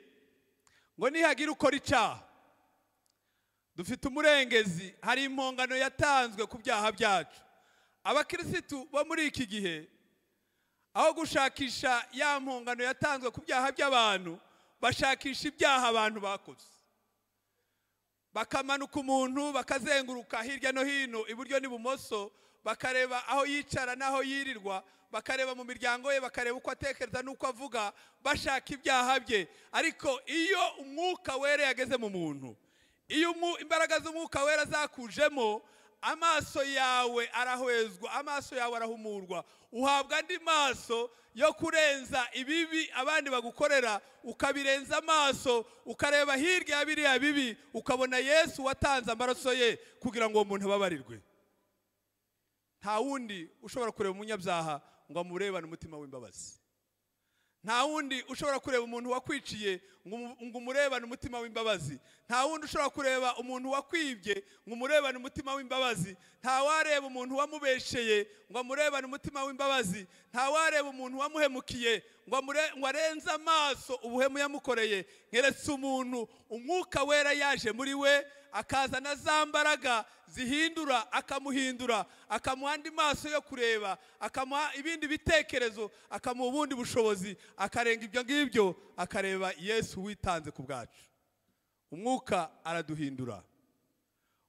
ngo nihagira ukora icyaha, dufite umurengezi, hari impongano yatanzwe ku byaha byacu. Abakirisitu bo muri iki gihe, aho gushakisha ya mpongano yatanzwe ku byaha by'abantu, bashakisha ibyaha abantu bakoze. Bakamanuka umuntu, bakazenguruka hirya no hino, iburyo n'ibumoso, bakareba aho yicara n'aho yirirwa, bakareba mu miryango ye, bakareba uko atekereza n'uko avuga, bashaka ibyaha bye. Ariko iyo umwuka wera yageze mu muntu, iyo imbaraga z'umwuka wera zakujemo, amaso yawe arahwezwa, amaso yawe arahumurwa, uhabwa andi maso yo kurenza ibibi abandi bagukorera, ukabirenza amaso, ukareba hirya ya biriya bibi, ukabona Yesu watanze amaraso ye kugira ngo uwo muntu ababarirwe. Nta wundi ushobora kureba umunyabyaha ngo amurebane umutima w'imbabazi. Nta wundi ushobora kureba umuntu wakwiciye ngo umurebane umutima w'imbabazi. Nta wundi ushobora kureba umuntu wakwibye ngo umurebane umutima w'imbabazi. Nta wareba umuntu wamubesheye ngo amurebane umutima w'imbabazi. Nta wareba umuntu wamuhemukiye ngo arenze amaso ubuhemu yamukoreye. Nkeretse umuntu umwuka wera yaje muri we, akazana za mbaraga zihindura, akamuhindura, akamuha andi maso yo kureba, akamuha ibindi bitekerezo, akamuha ubundi bushobozi, akarenga ibyo ngibyo, akareba Yesu witanze ku bwacu. Umwuka araduhindura.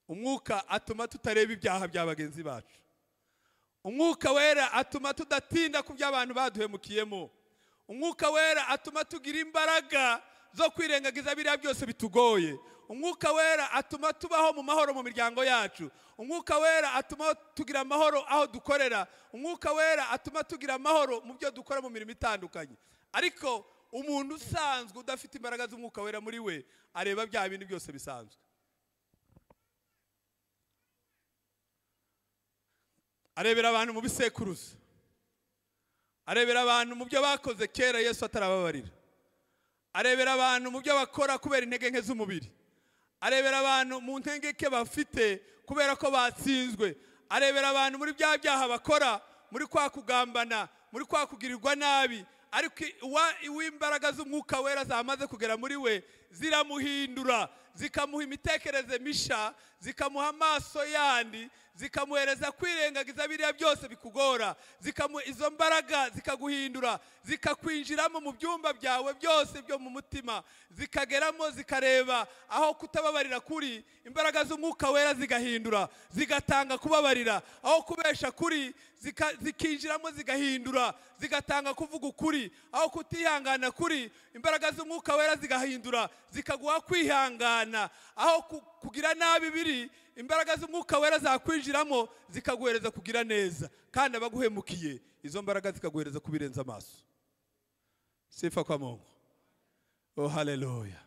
Umwuka atuma tutareba ibyaha bya bagenzi bacu. Umwuka wera atuma tudatinda ku by'abantu baduhemukiyemo. Umwuka wera atuma tugira imbaraga zo kwirengagiza biriya byose bitugoye. Umwuka wera atuma tubaho mu mahoro mu miryango yacu. Umwuka wera atuma tugira amahoro aho dukorera. Umwuka wera atuma tugira amahoro mu byo dukora mu mirimo itandukanye. Ariko umuntu usanzwe udafite imbaraga z'umwuka wera muri we, areba bya bintu byose bisanzwe. Arebera abantu mu bisekuruza, arebera abantu mu byo bakoze kera Yesu atarababarira, arebera abantu mu byo bakora kubera intege nke z'umubiri, arebera abantu mu ntengeke bafite kubera ko batsinzwe, arebera abantu muri bya byaha bakora, muri kwa kugambana, muri kwa kugirirwa nabi. Ariko imbaraga z'umwuka wera zamaze kugera muri we, ziramuhindura, zikamuha imitekerereze misha, zikamuha amaso yandi, zikamuhereza kwirengagiza biriya byose bikugora, zikamuha izo mbaraga, zikaguhindura, zikakwinjiramo mu byumba byawe byose byo mu mutima, zikageramo, zikareba aho kutababarira kuri, imbaraga z'umwuka wera zigahindura, zigatanga kubabarira, aho kubesha kuri, zikinjiramo, zigahindura, zigatanga kuvuga ukuri, aho kutihangana kuri, imbaraga z'umwuka wera zigahindura, zikaguha kwihangana, aho kugira nabi biri, imbaraga z'umwuka wera zakwinjiramo, zikaguhereza kugira neza, kandi abaguhemukiye izo mbaraga zikaguhereza kubirenza amaso. Sifa kwa Mungu. Oh, haleluya.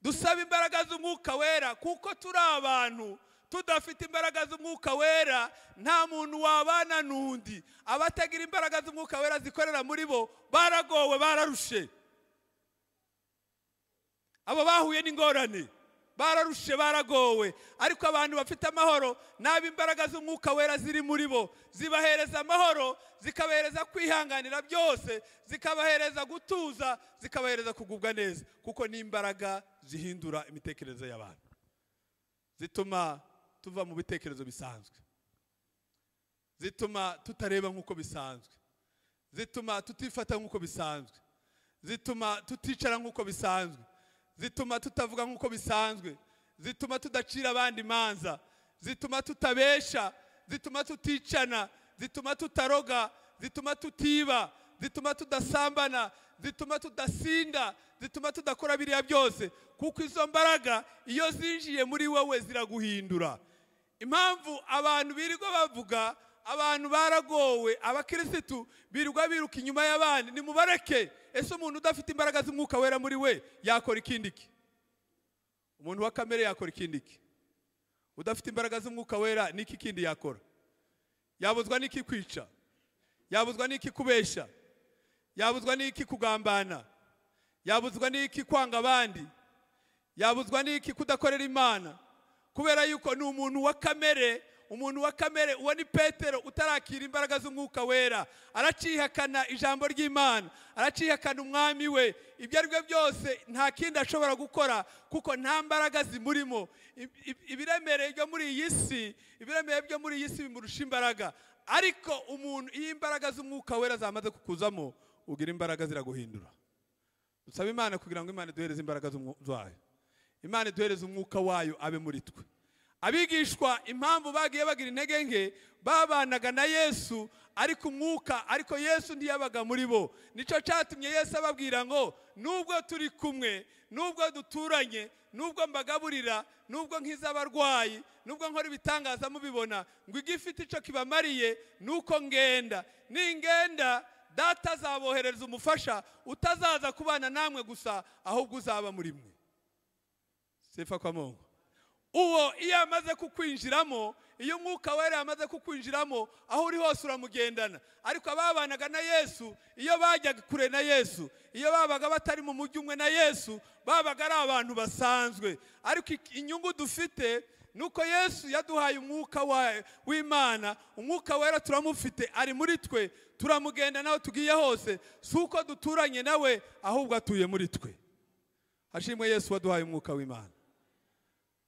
Dusaba imbaraga z'umwuka wera kuko turi abantu. Tudafite imbaraga z'umwuka wera nta muntu wabana n'undi. Abatagira imbaraga z'umwuka wera zikorera muri bo baragowe, bararushe. Abo bahuye n'ingorane bararushe, baragowe. Ariko abantu bafite amahoro nabi imbaraga z'umwuka wera ziri muri bo, zibahereza amahoro, zikabahereza kwihanganira byose, zikabahereza gutuza, zikabahereza kugubwa neza, kuko ni imbaraga zihindura imitekerereze y'abantu, zituma tuva mu bitekerezo bisanzwe, zituma tutareba nk'uko bisanzwe, zituma tutifata nk'uko bisanzwe, zituma tuticara nk'uko bisanzwe, zituma tutavuga nk'uko bisanzwe, zituma tudacira abandi imanza, zituma tutabesha, zituma tuticana, zituma tutaroga, zituma tutiba, zituma tudasambana, zituma tudasinda, zituma tudakora biriya byose, kuko izo mbaraga iyo zinjiye muri wowe ziraguhindura. Impamvu abantu birirwa bavuga abantu baragowe, abakirisitu birirwa biruka inyuma y'abandi, nimubareke. Ese umuntu udafite imbaraga z'umwuka wera muri we yakora ikindi ki? Umuntu wa kamere yakora ikindi ki? Udafite imbaraga z'umwuka wera niki kindi yakora? Yabuzwa n'iki kwica? Yabuzwa n'iki kubesha? Yabuzwa n'iki kugambana? Yabuzwa n'iki kwanga abandi? Yabuzwa n'iki kudakorera Imana? Kubera yuko ni umuntu wa kamere. Umuntu wa kamere uwo ni Petero utarakira imbaraga z'umwuka wera, aracihakana ijambo ry'Imana, aracihakana umwami we. Ibyo ari byo byose nta kindi ashobora gukora kuko nta mbaraga zimurimo. Ibiremereye byo muri iyi si, ibiremereye byo muri iyi si bimurusha imbaraga. Ariko umuntu iyo imbaraga z'umwuka wera zamaze kukuzamo, ugira imbaraga ziraguhindura. Dusaba Imana kugira ngo Imana iduhereze imbaraga zayo, Imana iduhereze umwuka wayo abe muri twe. Abigishwa impamvu bagiye bagira intege nke, babanaga na Yesu ariko umwuka, ariko Yesu ntiyabaga muri bo. Nico cyatumye Yesu ababwira ngo nubwo turi kumwe, nubwo duturanye, nubwo mbagaburira, nubwo nkiza abarwayi, nubwo nkora ibitangaza mubibona, ngo igifite ico kibamariye nuko ngenda. Ningenda Data azaboherereza umufasha utazaza kubana namwe gusa, ahubwo uzaba muri mwe. Sifa kwa Mungu. Uwo iyo amaze kukwinjiramo, iyo umwuka wera amaze kukwinjiramo, aho uri hose uramugendana. Ariko ababanaga na Yesu, iyo bajyaga kure na Yesu, iyo babaga batari mu mujyi umwe na Yesu, babaga ari abantu basanzwe. Ariko inyungu dufite nuko Yesu yaduhaye umwuka w'Imana, umwuka wera turamufite, ari muri twe, turamugenda nawe tugiye hose. Si uko duturanye nawe, ahubwo atuye muri twe. Hashimwe Yesu waduhaye umwuka w'Imana.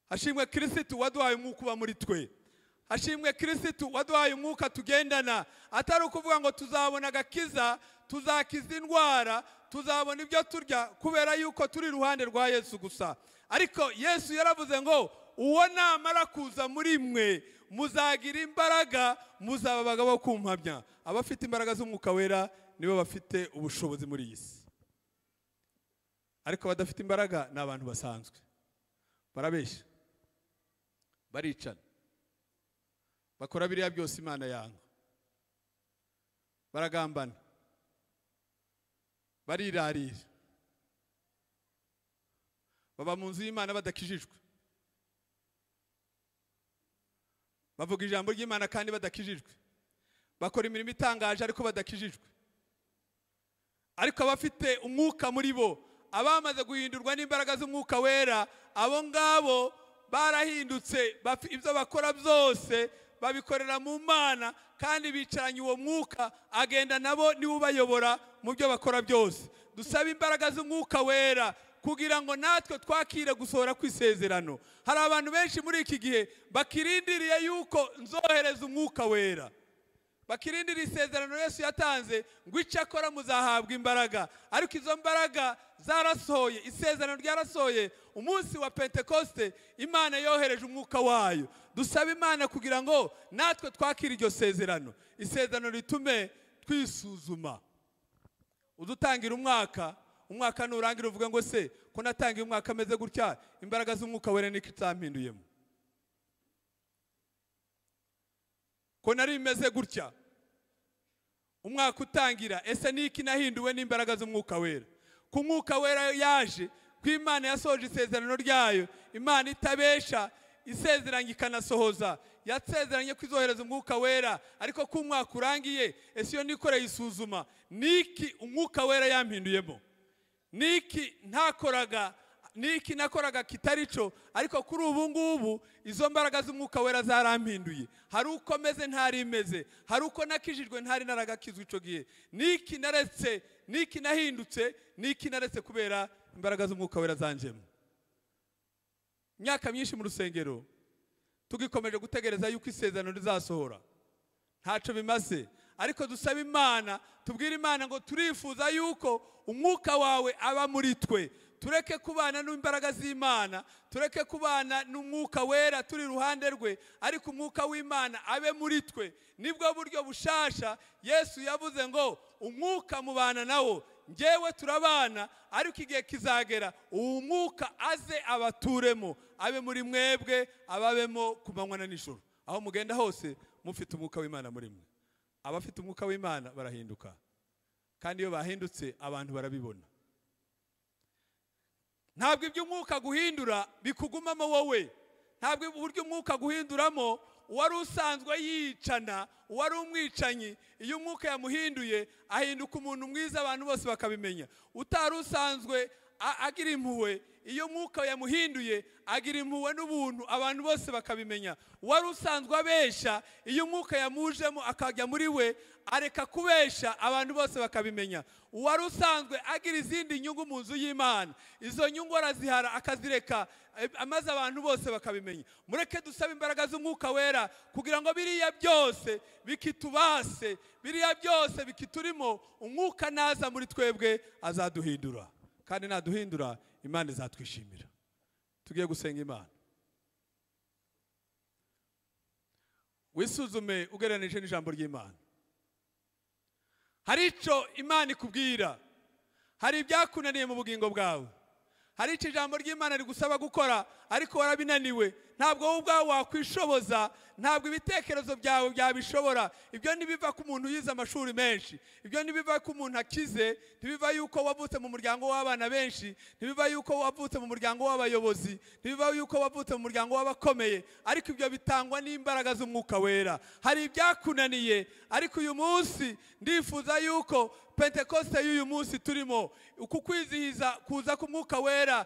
Hashimwe Kristo waduhaye umwuka uba muri twe. Hashimwe Kristo waduhaye umwuka tugendana. Atari ukuvuga ngo tuzabona agakiza, tuzakiza indwara, tuzabona ibyo turya kubera yuko turi iruhande rwa Yesu gusa. Ariko Yesu yaravuze ngo uwo namara kuza muri mwe muzagira imbaraga, muzaba abagabo kumpamya. Abafite imbaraga z'umwuka wera nibo bafite ubushobozi muri iyi si. Ariko abadafite imbaraga ni abantu basanzwe, barabesha, baricana, bakora biriya byose Imana yanga, baragambana, barirarira, baba mu nzu y'Imana badakijijwe, bavuga ijambo ry'Imana kandi badakijijwe, bakora imirimo itangaje ariko badakijijwe. Ariko abafite umwuka muri bo, abamaze guhindurwa n'imbaraga z'umwuka wera, abo ngabo barahindutse, ibyo bakora byose babikorera mu Mana, kandi bicaranye uwo mwuka agenda nabo, niwe ubayobora mu byo bakora byose. Dusaba imbaraga z'umwuka wera kugira ngo natwe twakire gusohora kw'isezerano. Hari abantu benshi muri iki gihe bakirindiriye yuko nzohereza umwuka wera, bakirindira isezerano Yesu yatanze ngo icyo akora muzahabwa imbaraga. Ariko izo mbaraga zarasohoye, isezerano ryarasohoye. Umunsi wa Pentekoste Imana yohereje umwuka wayo. Dusaba Imana kugira ngo natwe twakire iryo sezerano, isezerano ritume twisuzuma. Udutangira umwaka, umwaka nurangira uvuga ngo se ko natangiye umwaka ameze gutya, imbaraga z'umwuka wera niki zampinduyemo? Ko nari meze gutya umwaka utangira, ese niki nahinduwe n'imbaraga z'umwuka wera? Ku mwuka wera yaje, ku Imana yasohoje isezerano ryayo, Imana itabesha, isezeranye ikanasohoza. Yasezeranye ko izohereza umwuka wera, ariko ku mwaka urangiye, ese iyo nikoreye isuzuma, niki umwuka wera yampinduyemo? Niki ntakoraga, niki nakoraga kitarico, ariko kuri ubu ngubu izo mbaraga z'umwuka wera zarampinduye. Hari uko meze ntari meze, hari uko nakijijwe ntari naragakizwe ico gihe. Niki naretse, niki nahindutse, niki naretse kubera imbaraga z'umwuka wera zanjemo. Imyaka myinshi mu rusengero tugikomeje gutegereza yuko isezerano rizasohora, ntaco bimaze. Ariko dusaba Imana, tubwire Imana ngo turifuza yuko umwuka wawe aba muri twe, Tureke kubana n'imbaraga z'Imana, tureke kubana n'umwuka wera turi iruhande rwe, ariko umwuka w'Imana abe muri twe. Nibwo buryo bushasha Yesu yavuze ngo umwuka mubana nawo, njyewe turabana, ariko igihe kizagera uwo mwuka aze abaturemo, abe muri mwebwe, ababemo ku manywa na nijoro. Aho mugenda hose mufite umwuka w'Imana muri mwe. Abafite umwuka w'Imana barahinduka, kandi iyo bahindutse abantu barabibona. Ntabwo iby'umwuka guhindura bikugumamo wowe, ntabwo uburyo umwuka guhinduramo uwari usanzwe yicana, uwari umwicanyi, iyo umwuka yamuhinduye ahinduka umuntu mwiza, abantu bose bakabimenya. Utari usanzwe agira impuhwe, iyo umwuka yamuhinduye agira impuhwe n'ubuntu, abantu bose bakabimenya. Uwari usanzwe abesha, iyo umwuka yamujemo akajya muri we areka kubesha, abantu bose bakabimenya. Uwari usanzwe agira izindi nyungu mu nzu y'Imana, izo nyungu arazihara akazireka, amaze abantu bose bakabimenya. Mureke dusabe imbaraga z'umwuka wera kugira ngo biriya byose bikitubase, biriya byose bikiturimo, umwuka naza muri twebwe azaduhindura, kandi naduhindura Imana izatwishimira. Tugiye gusenga Imana. Wisuzume ugereranije n'ijambo ry'Imana. Hari icyo Imana ikubwira, hari ibyakunaniye mu bugingo bwawe, hari icyo ijambo ry'Imana rigusaba gukora ariko warabinaniwe. Ntabwo wowe ubwawe wakwishoboza, ntabwo ibitekerezo byawe byabishobora. Ibyo ntibiva ku muntu yize amashuri menshi, ibyo ntibiva ku muntu akize, ntibiva yuko wavutse mu muryango w'abana benshi, ntibiva yuko wavutse mu muryango w'abayobozi, ntibiva yuko wavutse mu muryango w'abakomeye, ariko ibyo bitangwa n'imbaraga z'umwuka wera. Hari ibyakunaniye, ariko uyu munsi ndifuza yuko Pentekoste y'uyu munsi turimo, uku kwizihiza kuza k'umwuka wera,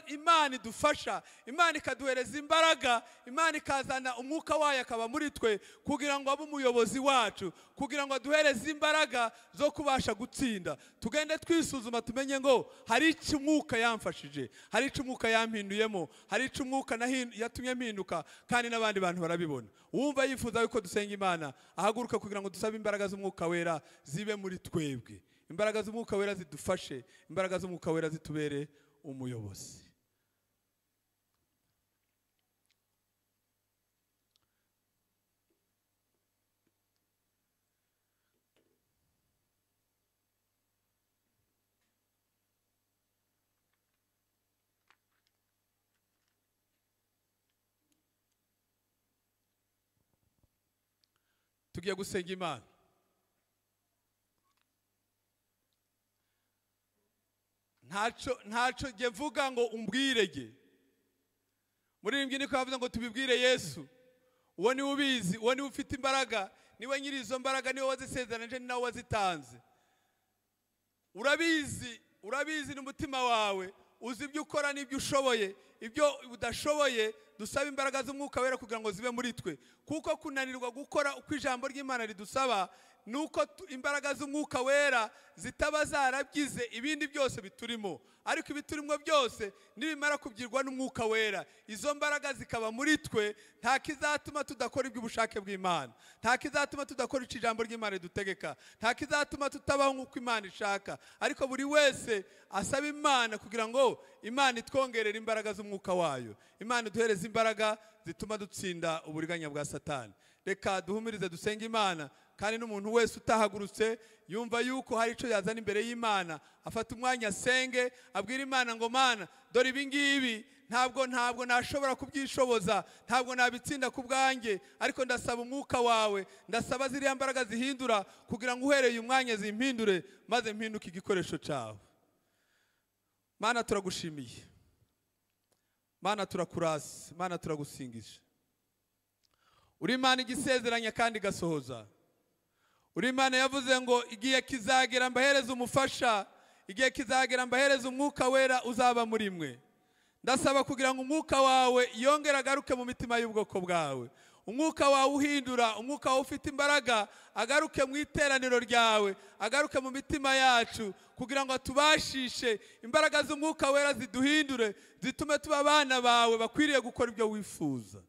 Imana idufasha, Imana ikaduhereza imbaraga, Imana ikazana umwuka wayo akaba muri twe kugira ngo abe umuyobozi wacu, kugira ngo aduhereze imbaraga zo kubasha gutsinda. Tugende twisuzuma tumenye ngo hari icyo umwuka yamfashije, hari icyo umwuka yampinduyemo, hari icyo umwuka yatumye mpinduka, kandi n'abandi bantu barabibona. Uwumva yifuza yuko dusenga Imana ahaguruka kugira ngo dusabe imbaraga z'umwuka wera zibe muri twebwe. Imbaraga z'umwuka wera zidufashe, imbaraga z'umwuka wera zitubere umuyobozi. Tugiye gusenga Imana. Ntacyo njye mvuga ngo umbwire ge. Muri iyi niko yavuze ngo tubibwire Yesu. Uwo niwe ubizi, uwo niwe ufite imbaraga, niwe nyiri izo mbaraga, niwe wazisezeranije, ni nawe wazitanze. Urabizi, urabizi n'umutima wawe, uzi ibyo ukora n'ibyo ushoboye, ibyo udashoboye. Dusaba imbaraga z'umwuka wera kugira ngo zibe muri twe, kuko kunanirwa gukora uko ijambo ry'Imana ridusaba nuko imbaraga z'umwuka wera zitaba zarabyize ibindi byose biturimo, ariko ibiturimo byose nibimara kubyirwa n'umwuka wera, izo mbaraga zikaba muri twe, nta kizatuma tudakora iby'ubushake bw'Imana, nta kizatuma tudakora icyo ijambo ry'Imana ridutegeka, nta kizatuma tutabaho nk'uko Imana ishaka. Ariko buri wese asaba Imana kugira ngo Imana itwongerere imbaraga z'umwuka wayo, Imana iduhereze imbaraga zituma dutsinda uburiganya bwa Satani. Reka duhumirize dusenge Imana, kandi n'umuntu wese utahagurutse yumva yuko hari icyo yazana imbere y'Imana, afata umwanya asenge, abwira Imana ngo Mana, dore ibi ngibi ntabwo nashobora kubyishoboza, ntabwo nabitsinda ku bwanjye, ariko ndasaba umwuka wawe, ndasaba ziriya mbaraga zihindura kugira ngo uhereye umwanya zimpindure, maze mpinduke igikoresho cyawe. Mana turagushimiye, Mana turakurasi, Mana turagusingisha. Uri Imana igisezeranya kandi igasohoza. Uri Imana yavuze ngo igihe kizagera mbahereza umufasha, igihe kizagera mbahereza umwuka wera uzaba muri mwe. Ndasaba kugira ngo umwuka wawe yongere agaruke mu mitima y'ubwoko bwawe, umwuka wawe uhindura, umwuka wawe ufite imbaraga agaruke mu iteraniro ryawe, agaruke mu mitima yacu, kugira ngo atubashishe imbaraga z'umwuka wera ziduhindure, zitume tuba abana bawe bakwiriye gukora ibyo wifuza.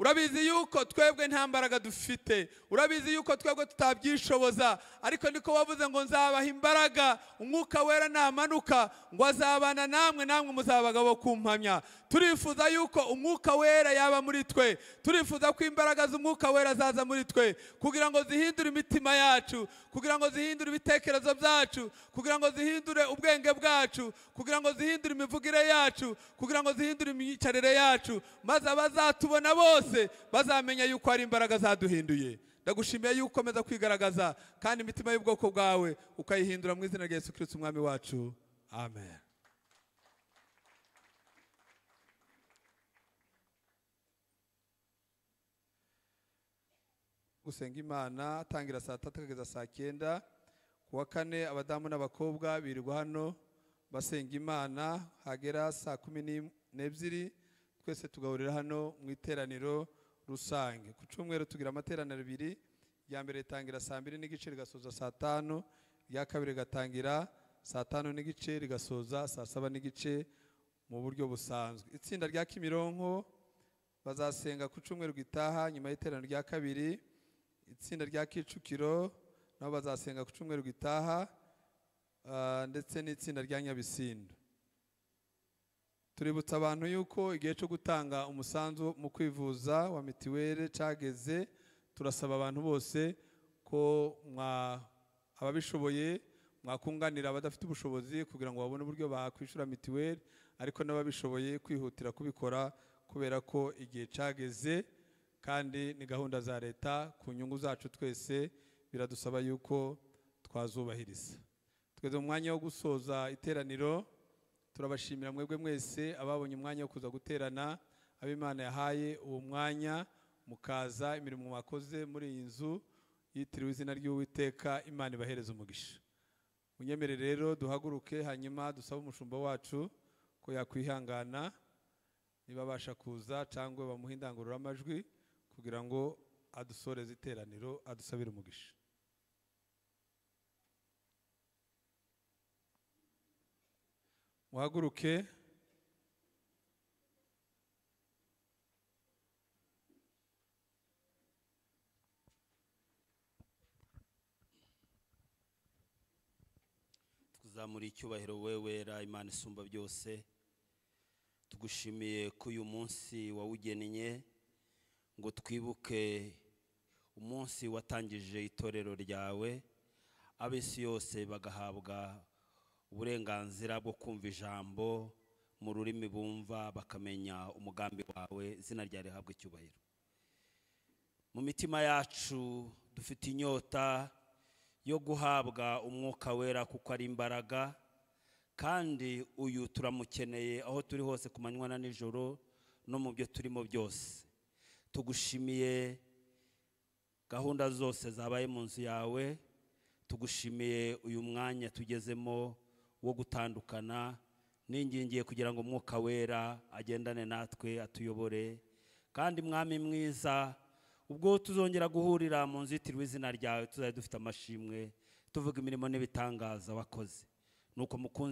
Urabizi yuko twebwe nta mbaraga dufite, urabizi yuko twebwe tutabyishoboza, ariko niko wavuze ngo nzabaha imbaraga, umwuka wera namanuka ngo azabana namwe, namwe muzabagabo kumpamya. Turifuza yuko umwuka wera yaba muri twe, turifuza ko imbaraga z'umwuka wera zaza muri twe kugira ngo zihindure imitima yacu, kugira ngo zihindure ibitekerezo byacu, kugira ngo zihindure ubwenge bwacu, kugira ngo zihindure imivugire yacu, kugira ngo zihindure imyicarire yacu, maze abazatubona bose bazamenya yuko ari imbaraga zaduhinduye. Ndagushimiye yuko ukomeza kwigaragaza kandi imitima y'ubwoko bwawe ukayihindura mu izina rya Yesu Kristo umwami wacu. Amen. Gusenga Imana atangira saa 3 kugeza saa 9. Kuwa kane abadamu n'abakobwa birirwa hano basenga Imana, hagera saa 12 twese tugahurira hano mu iteraniro rusange. Ku cyumweru tugira amateraniro abiri, irya mbere ritangira saa 2:30 rigasoza saa 5, irya kabiri rigatangira saa 5:30 rigasoza saa 7:30 mu buryo busanzwe. Itsinda rya Kimironko bazasenga ku cyumweru gitaha nyuma y'iteraniro rya kabiri. Itsinda rya Kicukiro nabo bazasenga ku cyumweru gitaha, ndetse n'itsinda rya Nyabisindu. Tuributsa abantu yuko igihe cyo gutanga umusanzu mu kwivuza wa mitiweli cyageze. Turasaba abantu bose ko ababishoboye mwakunganira abadafite ubushobozi kugira ngo babone uburyo bakwishura mitiweli, ariko n'ababishoboye kwihutira kubikora kubera ko igihe cyageze kandi ni gahunda za leta ku nyungu zacu twese, biradusaba yuko twazubahiriza. Tugeze mu mwanya wo gusoza iteraniro. Turabashimira mwebwe mwese ababonye umwanya wo kuza guterana, ab'Imana yahaye uwo mwanya mukaza, imirimo mwakoze muri iyi nzu yitiriwe izina ry'Uwiteka, Imana ibahereze umugisha. Munyemere rero duhaguruke, hanyuma dusabe umushumba wacu ko yakwihangana niba abasha kuza cyangwa bamuhe indangururamajwi kugira ngo adusoreze iteraniro, adusabire umugisha. Muhaguruke. Tukuzamura icyubahiro wewe wera Imana isumba byose. Tugushimiye ko uyu munsi wawugennye ngo twibuke umunsi watangije itorero ryawe, ab'isi yose bagahabwa uburenganzira bwo kumva ijambo mu rurimi bumva, bakamenya umugambi wawe. Izina ryawe rihabwe icyubahiro. Mu mitima yacu dufite inyota yo guhabwa umwuka wera kuko ari imbaraga, kandi uyu turamukeneye aho turi hose ku manywa na nijoro no mu byo turimo byose. Tugushimiye gahunda zose zabaye mu nzu yawe, tugushimiye uyu mwanya tugezemo wo gutandukana, ningingiye kugira ngo umwuka wera agendane natwe atuyobore. Kandi mwami mwiza, ubwo tuzongera guhurira mu nzu yitiriwe izina ryawe, tuzajya dufite amashimwe tuvuga imirimo n'ibitangaza wakoze. Nuko mukunzi